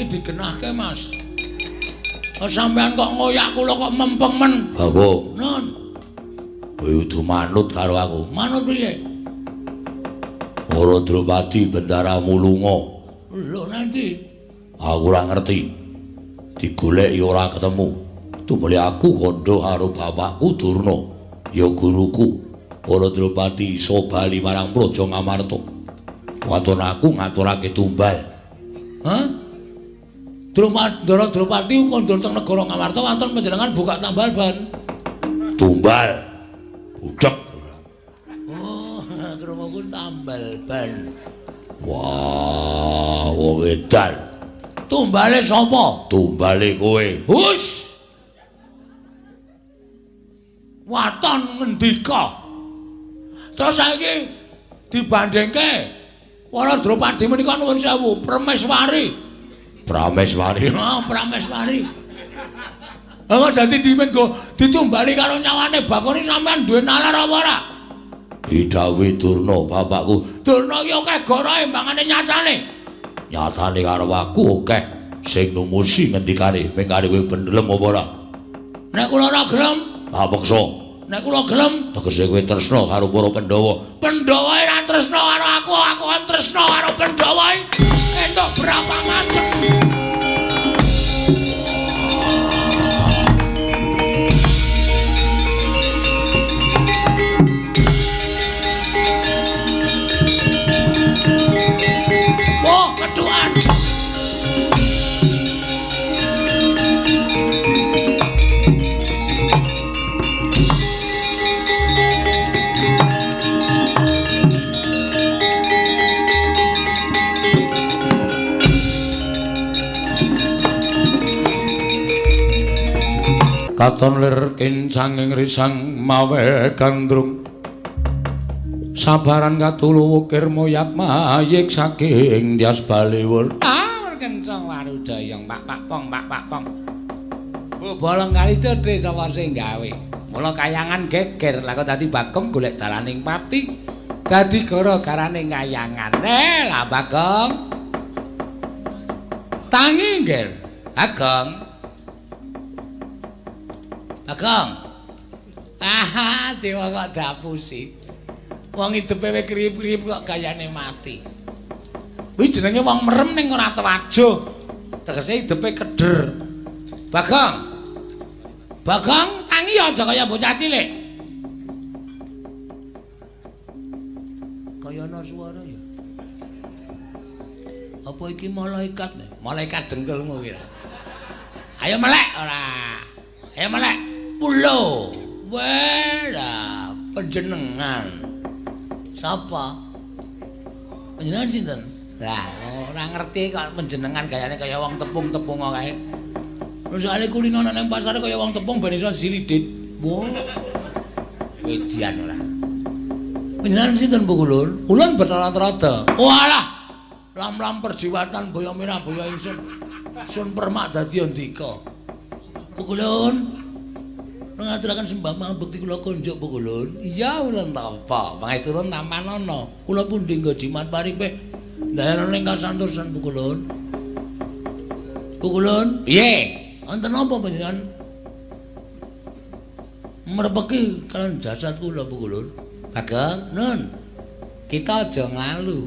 Speaker 1: Digenahke Mas. Sampeyan kok ngoyak kula kok mempeng men.
Speaker 2: Bagong.
Speaker 1: Nun.
Speaker 2: Kowe kudu manut karo aku.
Speaker 1: Manut piye?
Speaker 2: Para Drupadi bendaramu lunga.
Speaker 1: Lho nanti
Speaker 2: aku ora ngerti. Digoleki ora ketemu. Tumule aku kandha karo bapakku Durna, ya guruku. Para Drupadi iso bali marang Praja Ngamarta. Waton aku ngaturake tumbal.
Speaker 1: Hah? Ndara Drupadi kondur teng negara Ngamarta waton panjenengan buka tambal ban.
Speaker 2: Tumbal. Budhek.
Speaker 3: Oh, krunguku tambal ban.
Speaker 2: Wah, wong edan.
Speaker 3: Tumbale sapa?
Speaker 2: Tumbale kowe.
Speaker 1: Hus. Waton ngendika. Terus saiki dibandingke para Drupadi menika nuwun sewu, Prameswari.
Speaker 2: Prameswari.
Speaker 1: Oh, Prameswari. Lah dadi dimenggo ditumbali karo nyawane Bagong sampean duwe nalar apa ora?
Speaker 2: Didhawuhi Durna bapakku.
Speaker 1: Durna iki akeh gorohe mbangane nyatane.
Speaker 2: Nyatane karo aku akeh sing numusi ngendikane ming kare kowe bendelem apa ora?
Speaker 1: Nek kula ora gelem,
Speaker 2: tak peksa.
Speaker 1: Nek kula gelem,
Speaker 2: tegese kowe tresna karo para Pandhawa.
Speaker 1: Pandhawa ora tresna karo aku, aku kan tresna karo Pandhawa. Entuk berapa macem. Wah, keduan.
Speaker 2: Katon lir kincanging risang mawe gandrung sabaran katulu wukir moyat mayik saking Dyas Baliwur.
Speaker 1: Ah, kencang warudayang pak pak pong pak pak pong. Bu bolong kali cedhe sapa sing gawe. Mula kayangan geger lah kok dadi Bagong golek dalaning pati. Dadi gara-garane kayangan. Lah Bagong. Tangi nggih. Bagong. Bagong. Ah, dewa kok dapusi. Wong idepe we kriyip-kriyip kok gayane mati. Kuwi jenenge wong merem ning ora tewajuh. Tegese idepe keder. Bagong. Bagong, tangi aja kaya bocah cilik. Kaya ana suara ya. Apa iki malaikat? Malaikat dengkulmu kira. Ayo melek ora. Ayo melek. Pulo. Weh, lah panjenengan. Sapa? Panjenengan sinten? Lah, ora ngerti kok panjenengan gayane kaya wong tepung-tepung kae. Terus soalé kulino nang pasar kaya wong tepung ben iso silidit. Wah. Median ora. Panjenengan sinten Bu Kulun? Kulun Bathara Trada. Walah. Lam-lam perjiwatan boyo mirah boyo ingsun. Sun permak dadi andika. Bu Kulun. Ngaturaken sembah mabekti kula konjuk Bu Kulun. Iya ulun tampa. Pangestu ulun tampanana. Kula pundi nggo jimat paripih. Ndayana ing kasantosan Bu Kulun. Bu Kulun, piye? Wonten napa panjenengan mrepeki kalian jasad kula Bu Kulun? Bagong, nun. Kita aja nglalu.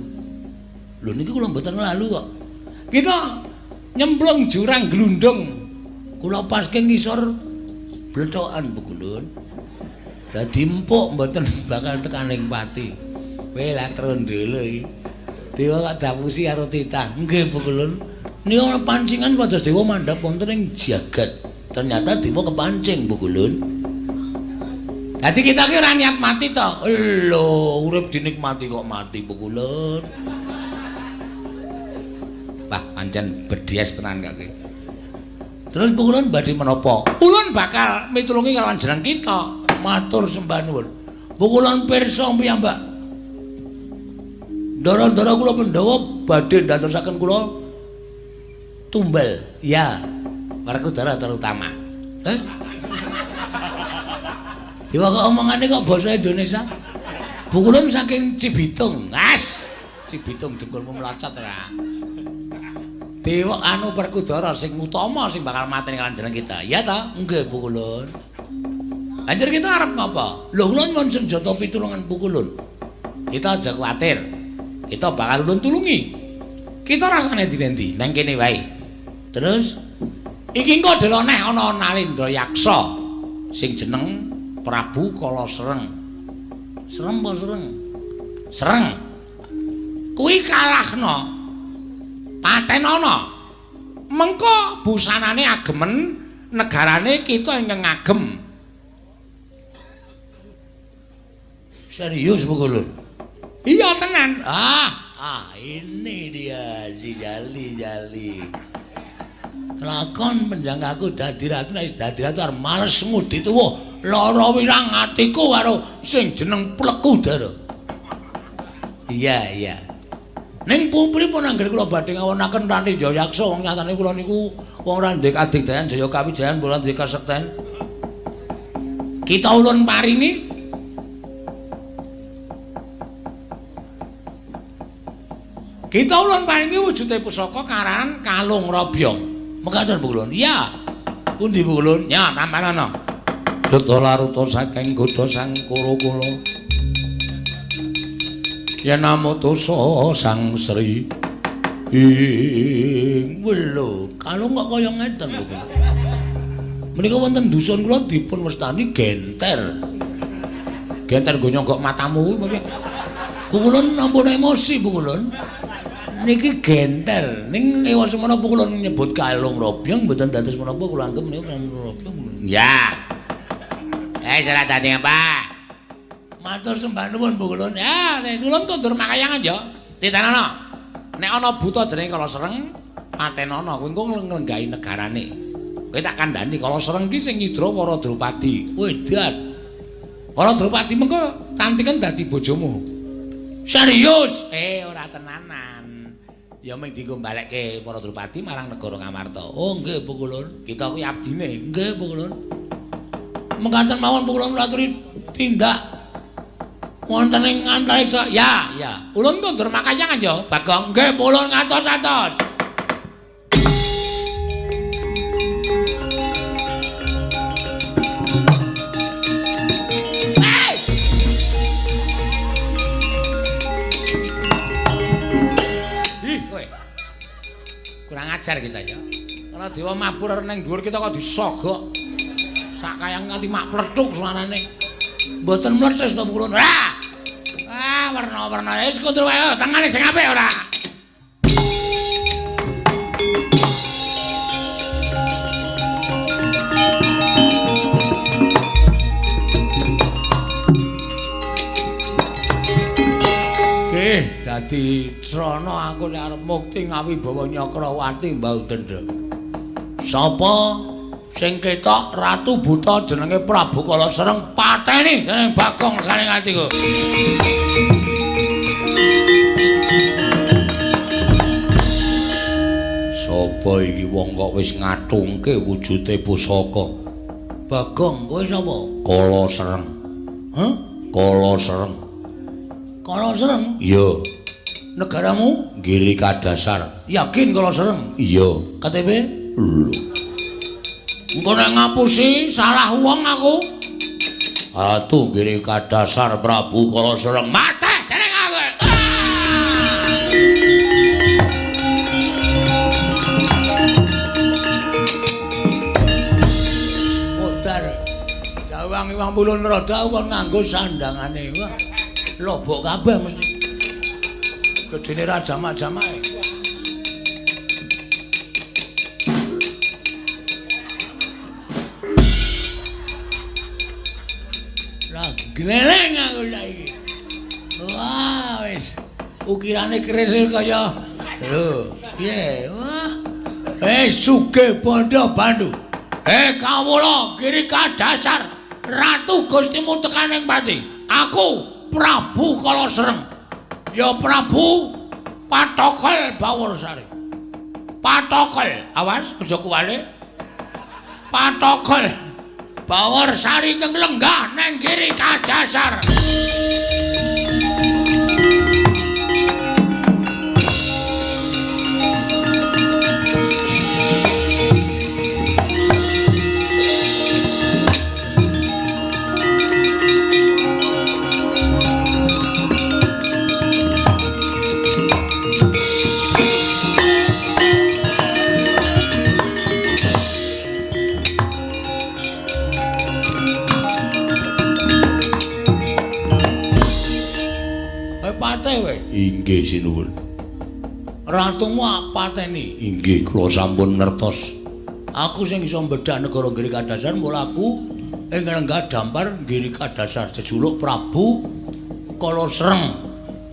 Speaker 1: Lho niki kula mboten nglalu kok. Kita nyemplung jurang glundung. Kula paske ngisor blethokan Bu Kulun. Dadi empuk mboten bakal tekaning pati. Kowe lah trondolo iki. Dewa kok dapusi karo titah. Nggih Bu Kulun. Niku ana pancingan pados dewa mandhap wonten ing jagat. Ternyata dewa kepancing Bu Kulun. Dadi kita ki ora niat mati to. Lho, urip dinikmati kok mati Bu Kulun. Wah, pancen bedies tenan kok iki. Terus Bu Kulun badhe menapa? Ulun bakal mitulungi kalawan jeneng kita. Matur sembah nuwun. Bu Kulun pirsa piyambak. Ndara-ndara kula Pandhawa badhe ndadosaken kula tumbal. Ya, Werkudara terutama. Eh? Dewa kok omongane kok basa Indonesia? Bu Kulun saking Cibitung. As. Cibitung dengkulmu melocot ora. Dewa anu Werkudara sing utama sing bakal mateni kalian jeneng kita. Iya ta? Nggih Bu Kulun. Anjir kita arep ngapa? Lho kula nyuwun senjata pitulungan Bu Kulun. Kita aja kuwatir. Kita bakal ulun tulungi. Kita rasane endi-endi nang kene wae. Terus iki engko deloneh ana Nalendra Yaksa sing jeneng Prabu Kala Sereng. Serem apa sereng? Sereng. Kuwi kalahno. Patenana. Mengko busanane agemen negarane kita ingkang ngagem.
Speaker 2: Serius Bu Kulun? Iya tenan. Ah, ini dia si Jali-Jali. Lakon penjangkaku dadi ratu, nek dadi ratu arep males ngudi tuwa. Lara wirang atiku karo sing jeneng Pleku Dara. Iya, iya. Ning pripun anggere kula badhe ngawonaken Ranti Jayaksa wong nyatane kula niku wong ora ndek kadigdayan jaya kawijayan ora ndek kasekten. Kita ulun paringi Kita ulun paringi wujude pusaka karan Kalung Robyong. Mekaten Bu Kulun. Iya. Pundi Bu Kulun? Ya, tampanana. Duta laruta saking godha sang Kura-kura. Yen amutusa Sang Sri ing welo, kalung kok kaya ngeten Bu Kulun. Menika wonten dusun kula dipun wastani genter. Genter nggo nyogok matamu kuwi piye? Bu Kulun ampun emosi Bu Kulun. Niki genter. Ning ewa semono Bu Kulun nyebut kalung robyong mboten dados menapa kula anggep niku kalung robyong. Ya. Ora dadi apa. Matur sembah nuwun Bu Kulun. Ya, nek ulun kondur makayangan ya. Titenono. Nek ana buta jenenge Kala Sereng, patenono kuwi engko nglenggahi negarane. Kowe tak kandhani Kala Sereng ki sing nyidra para Drupadi. Wedan. Para Drupadi mengko tantiken dadi bojomu. Serius? Ora tenanan. Ya mung dienggo balekke para Drupadi marang negara Ngamarta. Oh nggih Bu Kulun, kita kuwi abdine. Nggih Bu Kulun. Mekaten mawon Bu Kulun aturi tindak wonten ing antariksa. Ya, ya. Ulun kondur makayangan ya, Bagong. Nggih, ulun ngatos-atos. Ih, kowe. Kurang ajar kita ya. Kalau dewa mabur ning dhuwur kita kok disogok. Sak kayang nganti mak plecuk suarane. Mboten mletes to Bu Kulun. Ora. Ah, werna-werna wis kondur wae, tangane sing apik ora. Nggih, dadi srana aku nek arep mukti ngawibawa Nyakrawati Mbah Dendra. Sapa sing ketok Ratu Buta jenenge Prabu Kala Sereng pateni jeneng Bagong regane atiku. Sapa iki wong kok wis ngatungke wujude pusaka? Bagong, kowe sapa? Kala Sereng. Hah? Kala Sereng. Kala Sereng? Iya. Negaramu? Giri Kadasar. Yakin Kala Sereng? Iya. KTP? Lho. Engko nek ngapusi salah wong aku. Ratu Giri Kadasar Prabu Kala Sereng mate jeneng aku. Modar. Jawang iwang pulun rada aku kon nganggo sandangane. Wah, lobok kabeh mesti. Gedene ra jamak-jamake. Gleleng aku saiki. Wah, wis ukirane keris kaya lho, piye? Wah. Sugih bondo bandu. Kawula Giri Kadasar Ratu Gustimu tekaning pati. Aku Prabu Kala Sereng. Ya Prabu Patokol Baworsari. Patokol, awas aja kuwale. Patokol Baworsari ingkang lenggah nang Giri Kadasar. Inggih sinuwun. Ratumu pateni. Inggih kula sampun ngertos. Aku sing iso mbedhak negara Giri Kadasar mula aku ing lenggah dampar Giri Kadasar jejuluk Prabu
Speaker 1: Kala Sreng.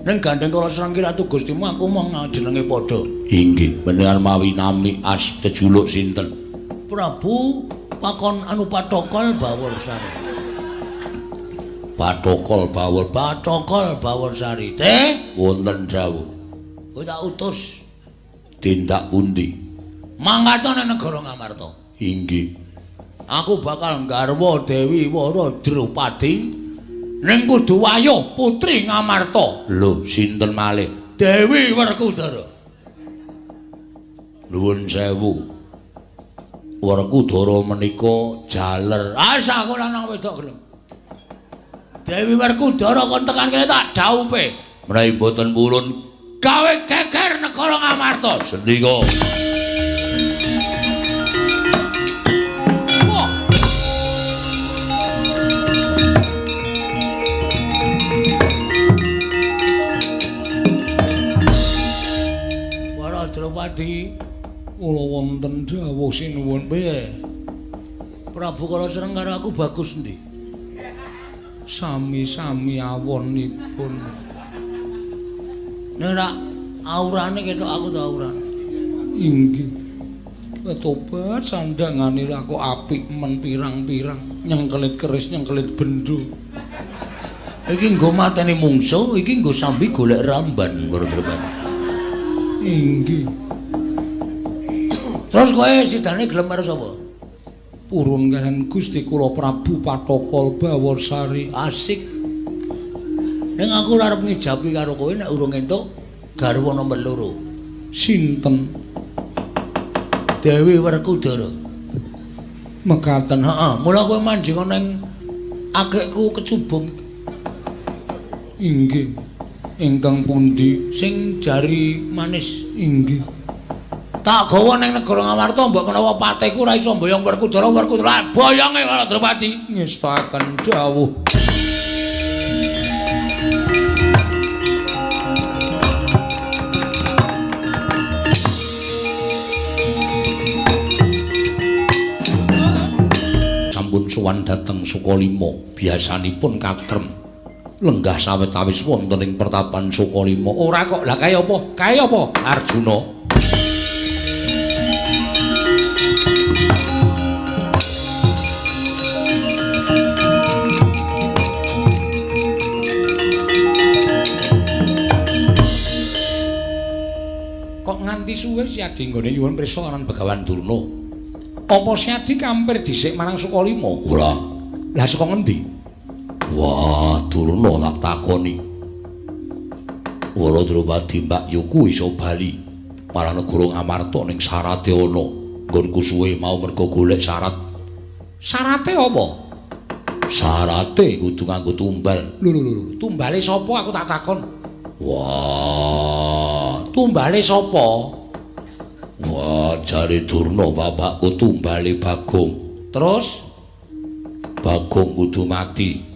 Speaker 1: Ning gandeng Kala Sreng ki Ratu Gustimu aku mong jenenge padha.
Speaker 2: Inggih, panjenengan mawi nami as jejuluk sinten?
Speaker 1: Prabu Pakon anu Pathokol Baworsari.
Speaker 2: Pathokol Bawor,
Speaker 1: Pathokol Baworsari. Teh,
Speaker 2: wonten dawuh.
Speaker 1: Kowe tak utus
Speaker 2: tindak pundi?
Speaker 1: Mangkat nang negara Ngamarta.
Speaker 2: Inggih.
Speaker 1: Aku bakal nggarwa Dewi Wara Drupadi ning kudu wayuh putri Ngamarta.
Speaker 2: Lho, sinten malih?
Speaker 1: Dewi Werkudara.
Speaker 2: Nuwun sewu. Werkudara menika jaler.
Speaker 1: Asa aku lanang wedok gelem. Dewi Werkudara kon tekan kene tak dhaupe.
Speaker 2: Menawi mboten purun
Speaker 1: gawe geger negara Ngamarta.
Speaker 2: Sendika.
Speaker 1: Wara Drupadi,
Speaker 3: kula wonten dawuh sinuwun.
Speaker 1: Piye? Prabu Kala Sreng karo aku bagus endi?
Speaker 3: Sami-sami awonipun.
Speaker 1: Nek ora aurane ketok aku ta aurane.
Speaker 3: Inggih. Tobat sandangane ra kok apik men pirang-pirang, nyengkelit keris, nyengkelit bendo.
Speaker 1: Iki nggo mateni mungsuh, iki nggo sambi golek ramban, Wara Drupadi.
Speaker 3: Inggih.
Speaker 1: Terus kowe sidane gelem karo sapa?
Speaker 3: Purun kalian Gusti kula Prabu Pathokol Baworsari.
Speaker 1: Asik. Ning aku ora arep ngijabi karo kowe nek urung entuk garwa nomor 2.
Speaker 3: Sinten?
Speaker 1: Dewi Werkudara.
Speaker 3: Mekaten.
Speaker 1: Heeh, mula kowe manjing ning akikku kecubung.
Speaker 3: Inggih. Ingkang pundi?
Speaker 1: Sing jari manis.
Speaker 3: Inggih.
Speaker 1: Tak gawa ning negara Ngamarta mbok menawa pateku ora iso mboyong Werkudara, Werkudara boyonge Wara Drupadi.
Speaker 3: Ngestakaken dawuh.
Speaker 2: Sampun sowan dhateng Sukalima, biasanipun katrem. Lenggah sawetawis wonten ing pertapan Sukalima.
Speaker 1: Ora kok, lah kaya apa? Kaya apa?
Speaker 2: Arjuna.
Speaker 1: Kok nganti suwe Siadi nggone nyuwun prisa aran Begawan Durna. Apa Siadi kampir dhisik marang Sukalima?
Speaker 2: Ora.
Speaker 1: Lah saka ngendi?
Speaker 2: Wah, Durna tak takoni. Wara Drupadi Mbak Yuku iso bali marang negara Ngamarta ning syarate ana. Nggonku suwe mau mergo golek syarat.
Speaker 1: Syarate apa?
Speaker 2: Syarate kudu nganggo tumbal.
Speaker 1: Lho lho lho, tumbale sapa aku tak takon?
Speaker 2: Wah,
Speaker 1: tumbale sapa?
Speaker 2: Wah, jare Durna bapakku tumbale Bagong.
Speaker 1: Terus
Speaker 2: Bagong kudu mati.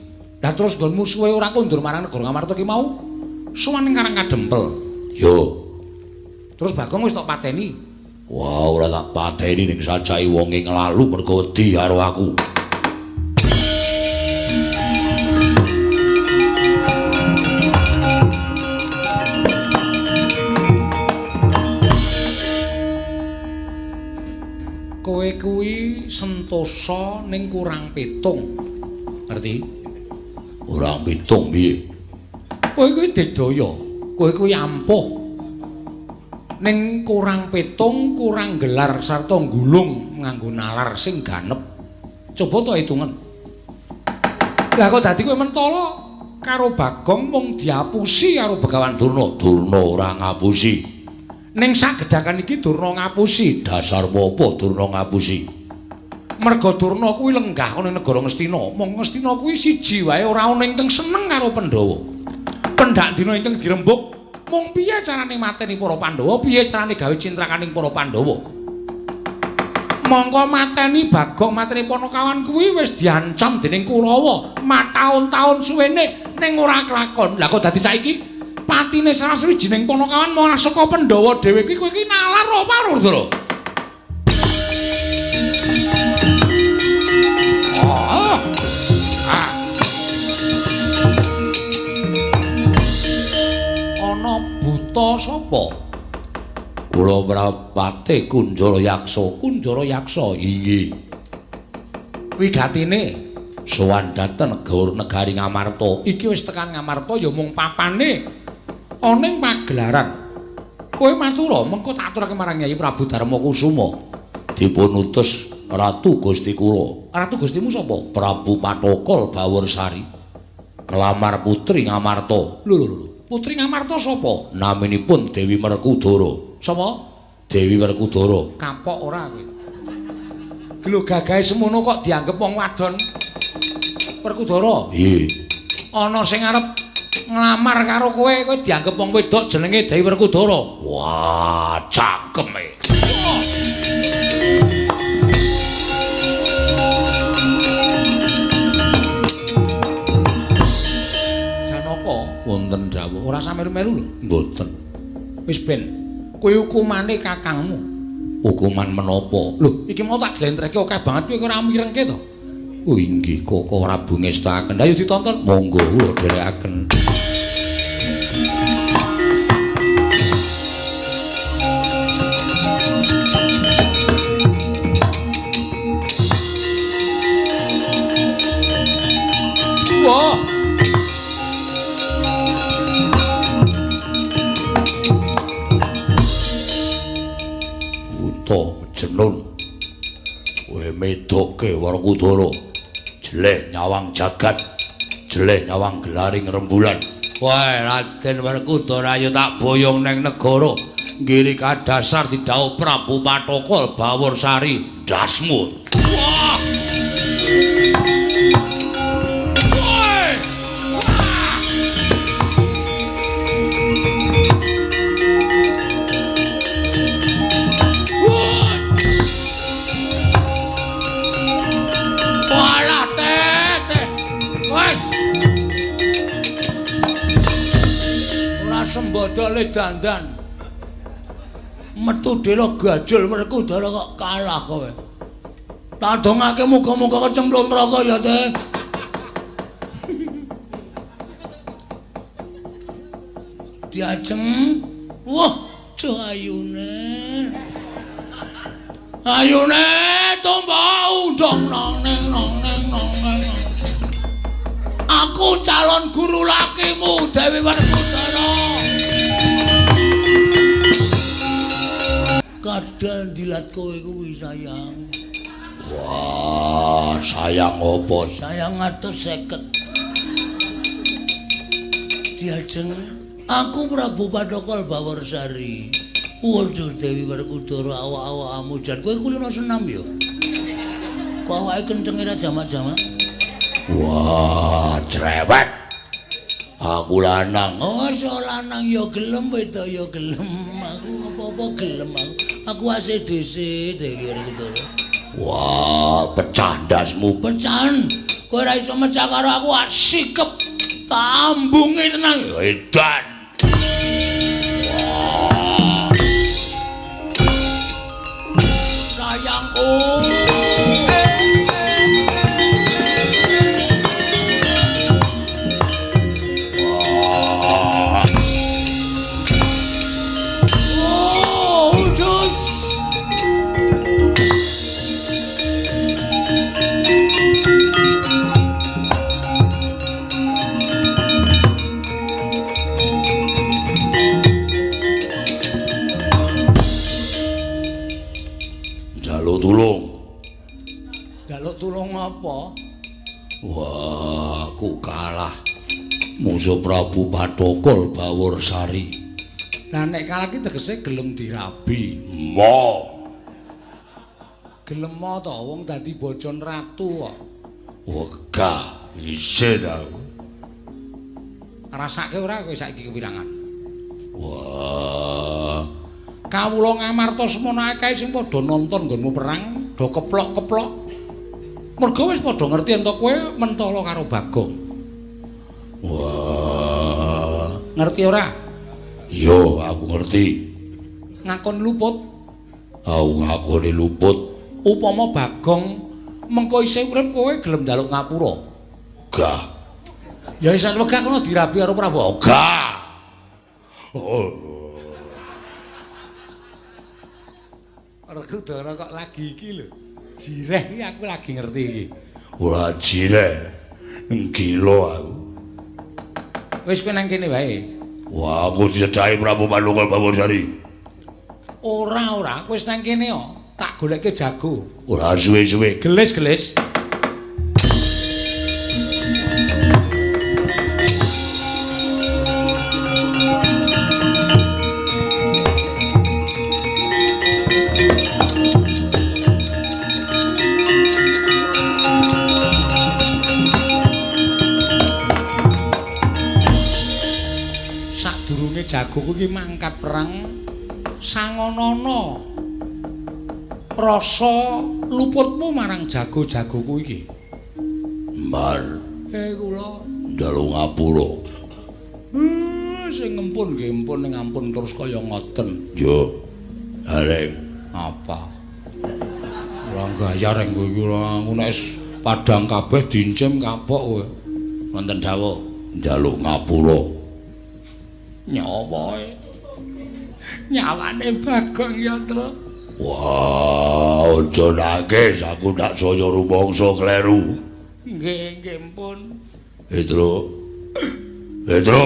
Speaker 1: Lah terus nggonmu suwe ora kondur marang negara Ngamarta ki mau? Sowan ning Karang Kadempel.
Speaker 2: Yo.
Speaker 1: Terus Bagong wis tok pateni.
Speaker 2: Wah, ora tak pateni ning sajae wonge nglalu mergo wedi karo aku.
Speaker 1: Kowe kuwi sentosa ning kurang pitung. Ngerti?
Speaker 2: Kurang pitung piye?
Speaker 1: Kowe kuwi digdaya, kowe kuwi ampuh. Ning kurang pitung, kurang gelar sarta nggulung nganggo nalar sing ganep. Coba to hitungen. Lah kok dadi kowe mentala karo Bagong mung diapusi karo Begawan
Speaker 2: Durna. Durna ora ngapusi.
Speaker 1: Ning sagedhakan iki Durna ngapusi.
Speaker 2: Dasar apa Durna ngapusi?
Speaker 1: Merga Durna kuwi lenggah ana negara Ngastina. Mong Ngastina kuwi siji wae ora ana ingkang seneng karo Pandhawa. Pendak dina ingkang dirembug, mung piye carane mateni para Pandhawa, piye carane gawe cintrakaning para Pandhawa. Mongko mateni Bagong, mateni Panakawan kuwi wis diancam dening Kurawa mataun-taun suwene ning ora kelakon. Lah kok dadi saiki patine salah sawijining Panakawan malah saka Pandhawa dhewe iki, kowe iki nalar apa Rudra? Oh. Ah.
Speaker 2: Prapate Kunjara Yaksa.
Speaker 1: Kunjara Yaksa
Speaker 2: inggih.
Speaker 1: Wigatine
Speaker 2: sowan dhateng negari Ngamarta.
Speaker 1: Iki wis tekan Ngamarta ya mung papane ana ing pagelaran. Kowe matura mengko tak aturake marang Nyai Prabu Darma Kusuma.
Speaker 2: Dipun utus Ratu Gusti kula.
Speaker 1: Ratu Gustimu sapa?
Speaker 2: Prabu Pathokol Baworsari. Nglamar putri Ngamarta.
Speaker 1: Lho lho lho. Putri Ngamarta sapa?
Speaker 2: Naminipun Dewi Werkudara.
Speaker 1: Sapa?
Speaker 2: Dewi Werkudara.
Speaker 1: Kapok ora kowe. Lho gagahe semono kok dianggep wong wadon. Werkudara.
Speaker 2: Nggih.
Speaker 1: Ana sing arep nglamar karo kowe, kowe dianggep wong wedok jenenge Dewi Werkudara.
Speaker 2: Wah, cakeme.
Speaker 1: Janaka
Speaker 2: wonten dawuh
Speaker 1: ora sameru-meru lho.
Speaker 2: Mboten.
Speaker 1: Wis ben, kowe hukumane kakangmu.
Speaker 2: Hukuman menapa?
Speaker 1: Lho, iki mau tak jlentrehke akeh banget kowe ora mirengke to?
Speaker 2: Oh inggih, Koko Prabu ngestakaken.
Speaker 1: Ayo ditonton.
Speaker 2: Monggo kula dherekaken.
Speaker 1: Wah.
Speaker 2: Buta jenun. Kowe medoke Werkudara. Jeleh nyawang jagat, jeleh nyawang gelaring rembulan. Wah, Raden Werkudara ayo tak boyong neng negara. Nggiri kadasar didhawuh Prabu Pathokol Baworsari. Ndasmu.
Speaker 1: Wah. Woi. Wah. Walah teh. Wes. Ora sembodole dandan. Metu dela gajul Werkudara kok kalah kowe. Tak dongake muga-muga kecemplung neraka ya, Teh. Diajeng. Wah, duh ayune. Ayune tumpah undang nang neng nang neng nang neng. Aku calon guru lakimu Dewi Werkudara. Kadal dilat kowe kuwi sayang.
Speaker 2: Wah, sayang apa?
Speaker 1: Sayang 150. Diajeng, aku Prabu Pathokol Baworsari. Waduh Dewi Werkudara awak-awakmu jan kowe kulino senam ya. Kok awake kencenge ra jamak-jamak?
Speaker 2: Wah, cerewet. Aku lanang.
Speaker 1: Oh, so lanang ya gelem, wedok ya gelem. Aku apa-apa gelem aku. Aku ACDC Dewi Werkudara.
Speaker 2: Wah, pecah ndasmu.
Speaker 1: Pecahan. Kowe ora iso mecah karo aku, sikep tambunge tenang.
Speaker 2: Edan. Wah.
Speaker 1: Sayangku.
Speaker 2: Wah.
Speaker 1: Oh, jos.
Speaker 2: Njaluk tulung.
Speaker 1: Njaluk tulung apa?
Speaker 2: Wah, aku kalah. Musuh Prabu Pathokol Baworsari.
Speaker 1: Lah nek kalah ki tegese gelem dirabi.
Speaker 2: Mo.
Speaker 1: Gelem to wong dadi bojon ratu kok.
Speaker 2: Wegah isin aku.
Speaker 1: Rasake ora kowe saiki kewirangan.
Speaker 2: Wah.
Speaker 1: Kawula Ngamarta semono akeh sing padha nonton nggonmu perang, do keplok-keplok. Mergo wis padha ngerti ento kowe mentala karo Bagong.
Speaker 2: Wah.
Speaker 1: Ngerti ora?
Speaker 2: Yo, aku ngerti.
Speaker 1: Ngakon luput.
Speaker 2: Aku ngakoni luput.
Speaker 1: Upama Bagong mengko isih urip kowe gelem njaluk ngapura.
Speaker 2: Gah.
Speaker 1: Ya isih wegah kono dirabi karo Prabu.
Speaker 2: Gah. Oh.
Speaker 1: Werkudara kok lagi iki lho. Jireh iki aku lagi ngerti iki.
Speaker 2: Ora jireh. Gila aku.
Speaker 1: Wis kowe nang kene wae.
Speaker 2: Wah, aku dicedhaki Prabu Pathokol Baworsari.
Speaker 1: Ora, ora, wis nang kene kok. Tak goleke jago.
Speaker 2: Ora suwe-suwe.
Speaker 1: Gelis-gelis. Sadurunge jagoku iki mangkat perang sangonana rasa luputmu marang jago-jagoku iki.
Speaker 2: Mar.
Speaker 1: Kula
Speaker 2: njaluk ngapura.
Speaker 1: Sing ngempun nggih empun ning ampun terus kaya ngoten.
Speaker 2: Yo. Areng.
Speaker 1: Apa? Ora gayar eng kowe iki ora ngono wis padhang kabeh dincim kapok kowe. Wonten dawuh
Speaker 2: njaluk ngapura.
Speaker 1: Nyawa. Nyawane Bagong ya, Tru.
Speaker 2: Wah, aja nangis, aku ndak saya rumangsa kleru.
Speaker 1: Nggih, nggih mpun.
Speaker 2: Petro. Petro.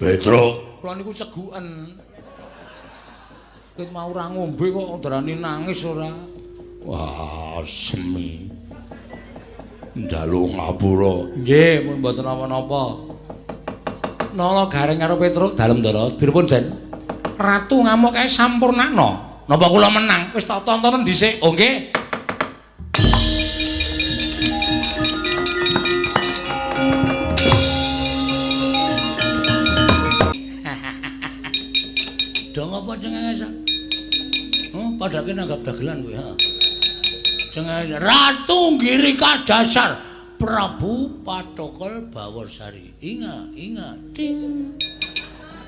Speaker 2: Petro.
Speaker 1: Kula niku ceguken. Ket mau ora ngombe kok ndrani nangis ora.
Speaker 2: Wah, semi. Njaluk ngapura.
Speaker 1: Nggih, pun mboten napa-napa. Nala Gareng karo Petruk dalem Ndara, pripun Den? Ratu ngamuk kae sampurnakno. Napa kula menang? Wis tak tontonen dhisik. Oh nggih. Dong apa cengenges? Padake nanggap dagelan kowe, heeh. Cengenges Ratu Giri Kadasar Prabu Pathokol Baworsari. Inga, inga, ding.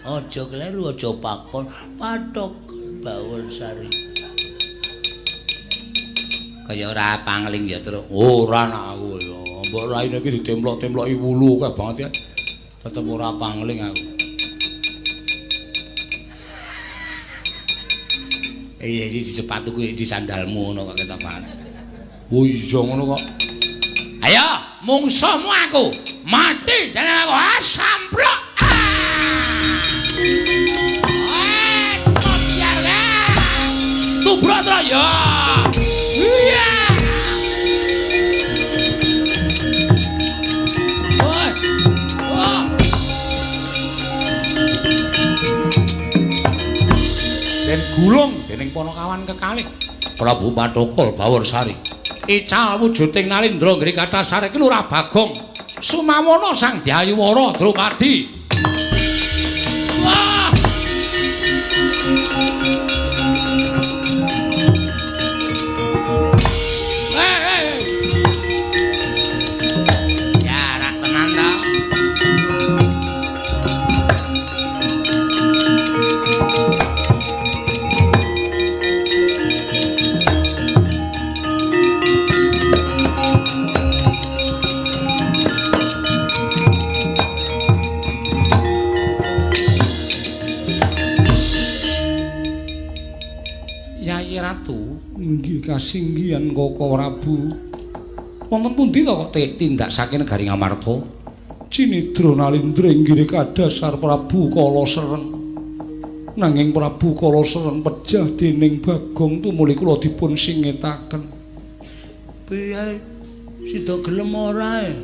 Speaker 1: Aja kleru, aja pakon. Pathokol Baworsari. Kaya ora pangling ya, Truk. Ora nak aku ya. Mbok raine iki ditemplok-temploki wulu akeh banget ya. Tetep ora pangling aku. Iya, iki sepatuku iki sandalmu ngono kok ketok banget. Oh iya ngono kok. Ayo, mungsuhmu aku. Mati jeneng aku. Ah, samplok. Ah. Tubruk tro ya. Iya. Woi. Wah. Den gulung dening Panakawan kekalih
Speaker 2: Prabu Pathokol Baworsari.
Speaker 1: Ical wujuding Nalindra Nggri Kathasar iki Lurah Bagong Sumawana Sang Dyayuwara Drupadi. Wah. Jarak tenan ta. Yayi Ratu,
Speaker 4: Inggih kasinggihan Koko Prabu.
Speaker 1: Wonten pundi to kok tindak saking negari Ngamarta?
Speaker 4: Cinidra Nalindra inggih kadhasar Prabu Kala Sereng. Nanging Prabu Kala Sereng pejah dening Bagong tumuli kula dipun singetaken.
Speaker 1: Piye? Sida gelem ora e?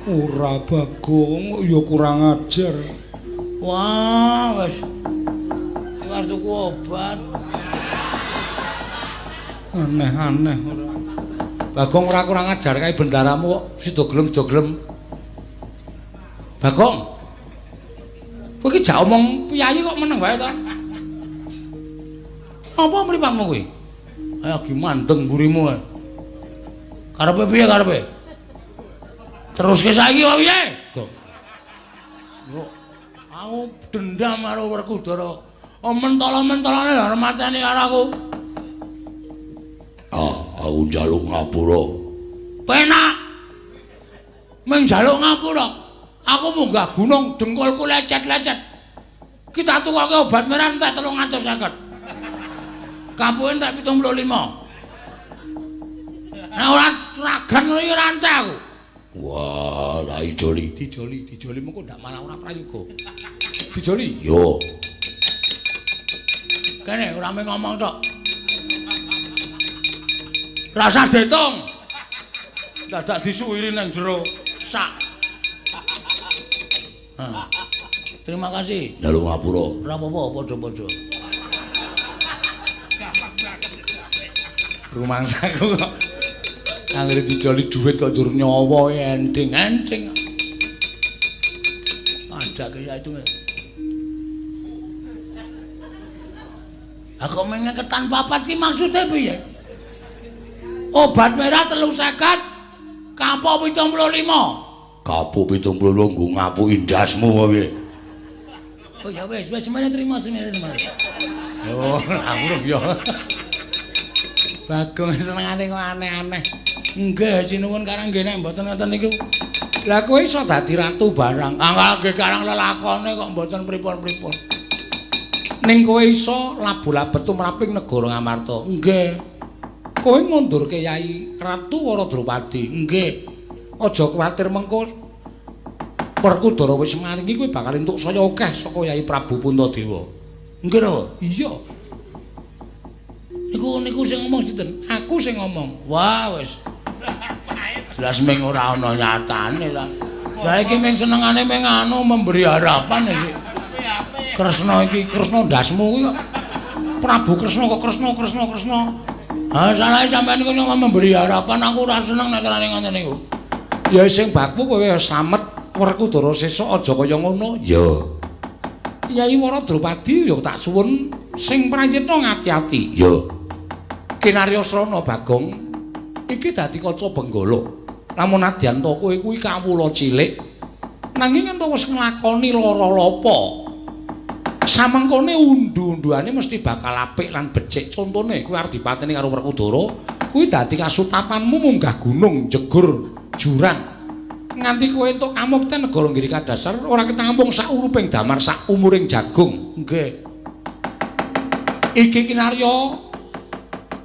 Speaker 4: Ora Bagong, ya kurang ajar.
Speaker 1: Wah, wis. Tiwas tuku obat.
Speaker 4: Aneh-aneh ora.
Speaker 1: Bagong ora kurang ajar kae bendaramu kok sida gelem sida gelem. Bagong. Kowe iki jak omong piyayi kok meneng wae to? Apa mripatmu kuwi? Ayo gi mandeng mburimu. Karepe piye karepe? Teruske saiki apa piye? Gong. Yo, aku dendam karo Werkudara. Oh mentala-mentalane arep mateni karo aku.
Speaker 2: Ah, aku njaluk ngapura.
Speaker 1: Penak. Mung njaluk ngapura. Aku munggah gunung dengkulku lecet-lecet. Kita tukoke obat merah entek 350. Kapuke entek 75. Nek ora ragan ngono iki ora entek aku.
Speaker 2: Wah, lah ijoli.
Speaker 4: Dijoli, dijoli mengko ndak malah ora prayoga. Dijoli.
Speaker 2: Yo.
Speaker 1: Kene ora mung ngomong tok. Rasa ditung. Dadak disuwiri nang jero sak. Hah. Terima kasih.
Speaker 2: Njaluk ngapura.
Speaker 1: Ora apa-apa, padha-padha.
Speaker 4: Rumangsaku kok anggere dijoli dhuwit kok njur nyawa enting-enting.
Speaker 1: Ada kaya itu. Aku mengeketan papat ki maksudnya piye? Obat merah 350, kapok 75.
Speaker 2: Kapok 75 nggo ngapuki ndasmu apa piye?
Speaker 1: Oh ya wis, wis semene terima, semene terima.
Speaker 4: Oh, aku ya. Bagong senengane kok aneh-aneh.
Speaker 1: Nggih, sinuwun karang nggih nek mboten ngoten niku.
Speaker 4: Lah kowe iso dadi ratu barang.
Speaker 1: Ah nggih karang lelakone kok mboten pripun-pripun.
Speaker 4: Ning kowe iso labu-labet tumraping negara Ngamarta.
Speaker 1: Nggih.
Speaker 4: Kowe ngundurke Yai Ratu Wara Drupadi.
Speaker 1: Nggih.
Speaker 4: Aja kuwatir mengko Werkudara wis maringi kowe bakal entuk saya akeh saka Yai Prabu Puntadewa.
Speaker 1: Nggih lho.
Speaker 4: Iya.
Speaker 1: Niku sing ngomong sinten?
Speaker 4: Aku sing ngomong.
Speaker 1: Wah wis. Jelas ming ora ana nyatane lah. Lah iki ming senengane ming anu memberi harapan sih. Kresna iki, Kresna ndasmu kuwi kok. Prabu Kresna kok Kresna Kresna Kresna. Ha salahe sampean niku memberi harapan aku ora seneng nek carane ngoten niku.
Speaker 4: Ya sing baku kowe slamet Werkudara sesuk aja kaya ngono.
Speaker 2: Ya.
Speaker 4: Yai Wara Drupadi ya tak suwun sing prayitna ngati-ati.
Speaker 2: Ya.
Speaker 4: Kinarya Srana Bagong iki dadi kaca Benggala. Lamun nadyan to kowe kuwi kawula cilik nanging yen wis nglakoni lara lapa samengkone undu-unduane mesti bakal apik lan becik. Contone kowe arep dipateni karo Werkudara kuwi dadi kasutapanmu munggah gunung jegur jurang nganti kowe entuk kamukten negara Nggiri Kadasar ora ketampung sak uruping damar sak umuring jagung.
Speaker 1: Nggih.
Speaker 4: Iki kinarya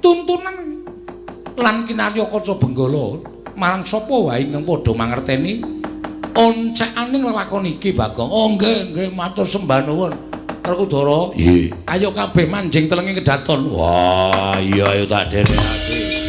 Speaker 4: tuntunan lan kinarya kaca Benggala marang sapa wae ingkang padha mangerteni oncekane lelakon iki Bagong.
Speaker 1: Oh nggih, nggih matur sembah nuwun.
Speaker 4: Werkudara.
Speaker 2: Nggih.
Speaker 4: Ayo kabeh manjing telenge kedaton.
Speaker 2: Wah, iya ayo tak derekake.